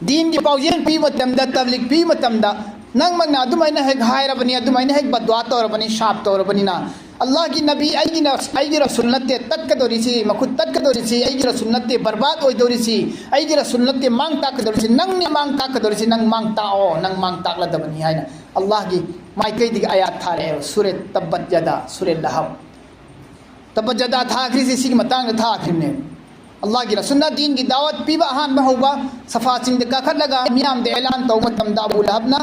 ꯗꯤꯟꯒꯤ ꯄꯥꯎꯖꯦꯜ ꯄꯤꯕ ꯃꯇꯝꯗ, ꯇꯕ꯭ꯂꯤꯒ ꯄꯤꯕ ꯃꯇꯝꯗ, ꯅꯪꯃꯛꯅ ꯑꯗꯨꯃꯥꯏꯅ ꯍꯦꯛ ꯍꯥꯏꯔꯕꯅꯤ, ꯑꯗꯨꯃꯥꯏꯅ ꯍꯦꯛ ꯕꯗ꯭ꯋꯥ ꯇꯧꯔꯕꯅꯤ, ꯁꯥꯞ ꯇꯧꯔꯕꯅꯤꯅ, ꯑꯜꯂꯥꯍꯒꯤ ꯅꯕꯤ, ꯑꯩꯒꯤ ꯅ-, ꯑꯩꯒꯤ ꯔꯁꯨꯜ ꯅꯠꯇꯦ ꯇꯠꯀꯗꯧꯔꯤꯁꯤ, ꯃꯈꯨꯠ ꯇꯠꯀꯗꯧꯔꯤꯁꯤ, ꯑꯩꯒꯤ ꯔꯁꯨꯜ ꯅꯠꯇꯦ ꯕꯔꯕꯥꯗ ꯑꯣꯏꯗꯧꯔꯤꯁꯤ, ꯑꯩꯒꯤ ꯔꯁꯨꯜ ꯅꯠꯇꯦ ꯃꯥꯡ ꯇꯥꯛꯀꯗꯧꯔꯤꯁꯤ, ꯅꯪꯅꯤ ꯃꯥꯡ ꯇꯥꯛꯀꯗꯧꯔꯤꯁꯤ, ꯅꯪ ꯃꯥꯡ ꯇꯥꯛꯑꯣ, ꯅꯪ ꯃꯥꯡ ꯇꯥꯛꯂꯗꯕꯅꯤ" ꯍꯥꯏꯅ ꯑꯜꯂꯥꯍꯒꯤ ꯃꯥꯏꯀꯩꯗꯒꯤ ꯑꯥꯌꯥꯠ ꯊꯥꯔꯛꯑꯦꯕ꯫ ꯁꯨꯔꯦ ꯇꯕꯠ ꯌꯗꯥ, ꯁꯨꯔꯦ ꯂꯍꯕ꯫ ꯇꯕꯠ ꯌꯗꯥ ꯊꯥꯈ꯭ꯔꯤꯁꯦ ꯁꯤꯒꯤ ꯃꯇꯥꯡꯗ ꯊꯥꯈ꯭ꯔꯤꯕꯅꯦ꯫ ꯑꯜꯂꯥꯍꯒꯤ ꯔꯁꯨꯜꯅ ꯗꯤꯟꯒꯤ ꯗꯥꯋꯠ ꯄꯤꯕ ꯑꯍꯥꯟꯕ ꯍꯧꯕ, ꯁꯐꯥ ꯆꯤꯡꯗ ꯀꯥꯈꯠꯂꯒ ꯃꯤꯌꯥꯝꯗ ꯑꯦꯂꯥꯟ ꯇꯧꯕ ꯃꯇꯝꯗ ꯑꯕꯨ ꯂꯍꯕꯅ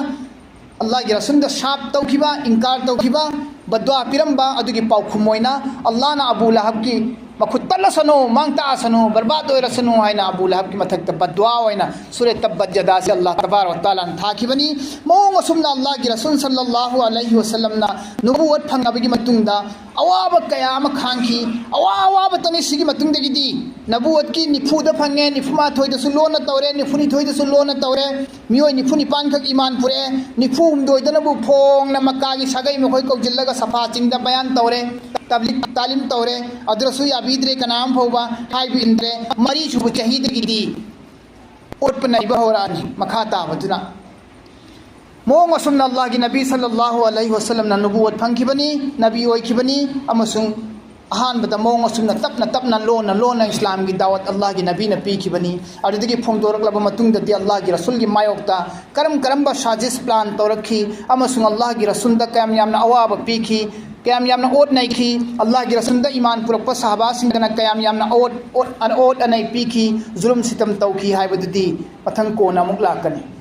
ꯑꯜꯂꯥꯍꯒꯤ ꯔꯁꯨꯜꯗ ꯁꯥꯞ ꯇꯧꯈꯤꯕ, ꯏꯟꯀꯥꯔ ꯇꯧꯈꯤꯕ, ꯕꯗ꯭ꯋꯥ ꯄꯤꯔꯝꯕ, ꯑꯗꯨꯒꯤ ꯄꯥꯎꯈꯨꯝ ꯑꯣꯏꯅ ꯑꯜꯂꯥꯍꯅ ꯑꯕꯨ ꯂꯍꯕꯀꯤ ꯃꯈꯨꯠ ꯇꯠꯂꯁꯅꯨ, ꯃꯥꯡ ꯇꯥꯛꯑꯁꯅꯨ, ꯕꯔꯕꯥꯗ ꯑꯣꯏꯔꯁꯅꯨ ꯍꯥꯏꯅ ꯑꯕꯨ ꯂꯍꯕꯀꯤ ꯃꯊꯛꯇ ꯕꯗ꯭ꯋꯥ ꯑꯣꯏꯅ ꯁꯨꯔꯦ ꯇꯕꯠ ꯌꯗꯥꯁꯤ ꯑꯜꯂꯥꯍ ꯇꯕꯥꯔꯛ ꯋ ꯇꯥꯂꯥꯅ ꯊꯥꯈꯤꯕꯅꯤ꯫ ꯃꯑꯣꯡ ꯑꯁꯨꯝꯅ ꯑꯜꯂꯥꯍꯒꯤ ꯔꯁꯨꯜ ꯁꯜꯂꯜꯂꯥꯍꯨ ꯑꯂꯩꯍꯤ ꯋꯁꯜꯂꯝꯅ ꯅꯨꯕꯨꯋꯠ ꯐꯪꯉꯕꯒꯤ ꯃꯇꯨꯡꯗ ꯑꯋꯥꯕ ꯀꯌꯥ ꯑꯃ ꯈꯥꯡꯈꯤ꯫ ꯑꯋꯥ ꯑꯋꯥꯕꯇꯅꯤ꯫ ꯁꯤꯒꯤ ꯃꯇꯨꯡꯗꯒꯤꯗꯤ ꯅꯕꯨꯋꯠꯀꯤ ꯅꯤꯐꯨꯗ ꯐꯪꯉꯦ, ꯅꯤꯐꯨꯃꯥꯊꯣꯏꯗꯁꯨ ꯂꯣꯟꯅ ꯇꯧꯔꯦ, ꯅꯤꯐꯨꯅꯤꯊꯣꯏꯗꯁꯨ ꯂꯣꯟꯅ ꯇꯧꯔꯦ꯫ ꯃꯤꯑꯣꯏ ꯅꯤꯐꯨ ꯅꯤꯄꯥꯟꯈꯛ ꯏꯃꯥꯟ ꯄꯨꯔꯛꯑꯦ꯫ ꯅꯤꯐꯨ ꯍꯨꯝꯗꯣꯏꯗꯅꯕꯨ ꯐꯣꯡꯅ ꯃꯛꯀꯥꯒꯤ ꯁꯥꯒꯩ ꯃꯈꯣꯏ ꯀꯧꯁꯤꯜꯂꯒ ꯁꯐꯥ ꯆꯤꯡꯗ ꯕꯌꯥꯟ ꯇꯧꯔꯦ, ꯇꯕ꯭ꯂꯤꯛ ꯇꯥꯂꯤꯝ ꯇꯧꯔꯦ꯫ ꯑꯗꯨꯗꯁꯨ ꯌꯥꯕꯤꯗ꯭ꯔꯦ, ꯀꯅꯥ ꯑꯃ ꯐꯥꯎꯕ ꯍꯥꯏꯕ ꯏꯟꯗ꯭ꯔꯦ꯫ ꯃꯔꯤꯁꯨꯕ ꯆꯍꯤꯗꯒꯤꯗꯤ ꯑꯣꯠꯄ ꯅꯩꯕ ꯍꯧꯔꯛꯑꯅꯤ꯫ ꯃꯈꯥ ꯇꯥꯕꯗꯨꯅ ꯃꯑꯣꯡ ꯑꯁꯨꯝꯅ ꯑꯜꯂꯥꯍꯒꯤ ꯅꯕꯤ ꯁꯜꯂꯜꯂꯥꯍꯨ ꯑꯂꯩꯍꯤ ꯋꯁꯜꯂꯝꯅ ꯅꯨꯕꯨꯋꯠ ꯐꯪꯈꯤꯕꯅꯤ, ꯅꯕꯤ ꯑꯣꯏꯈꯤꯕꯅꯤ, ꯑꯃꯁꯨꯡ ꯑꯍꯥꯟꯕꯗ ꯃꯑꯣꯡ ꯑꯁꯨꯝꯅ ꯇꯞꯅ ꯇꯞꯅ, ꯂꯣꯟꯅ ꯂꯣꯟꯅ ꯏꯁꯂꯥꯝꯒꯤ ꯗꯥꯋꯠ ꯑꯜꯂꯥꯍꯒꯤ ꯅꯕꯤꯅ ꯄꯤꯈꯤꯕꯅꯤ꯫ ꯑꯗꯨꯗꯒꯤ ꯐꯣꯡꯗꯣꯔꯛꯂꯕ ꯃꯇꯨꯡꯗꯗꯤ ꯑꯜꯂꯥꯍꯒꯤ ꯔꯁꯨꯜꯒꯤ ꯃꯥꯌꯣꯛꯇ ꯀꯔꯝ ꯀꯔꯝꯕ ꯁꯥꯖꯤꯁ ꯄ꯭ꯂꯥꯟ ꯇꯧꯔꯛꯈꯤ ꯑꯃꯁꯨꯡ ꯑꯜꯂꯥꯍꯒꯤ ꯔꯁꯨꯜꯗ ꯀꯌꯥꯝ ꯌꯥꯝꯅ ꯑꯋꯥꯕ ꯄꯤꯈꯤ, ꯀꯌꯥꯝ ꯌꯥꯝꯅ ꯑꯣꯠ ꯅꯩꯈꯤ, ꯑꯜꯂꯥꯍꯒꯤ ꯔꯁꯨꯜꯗ ꯏꯃꯥꯟ ꯄꯨꯔꯛꯄ ꯁꯍꯥꯕꯥꯁꯤꯡꯗꯅ ꯀꯌꯥꯝ ꯌꯥꯝꯅ ꯑꯣꯠ ꯑꯣꯠ ꯑꯣꯠ ꯑꯅꯩ ꯄꯤꯈꯤ, ꯖꯨꯂꯨꯝ ꯁꯤꯇꯝ ꯇꯧꯈꯤ ꯍꯥꯏꯕꯗꯨꯗꯤ ꯃꯊꯪ ꯀꯣꯟꯅ ꯑꯃꯨꯛ ꯂꯥꯛꯀꯅꯤ꯫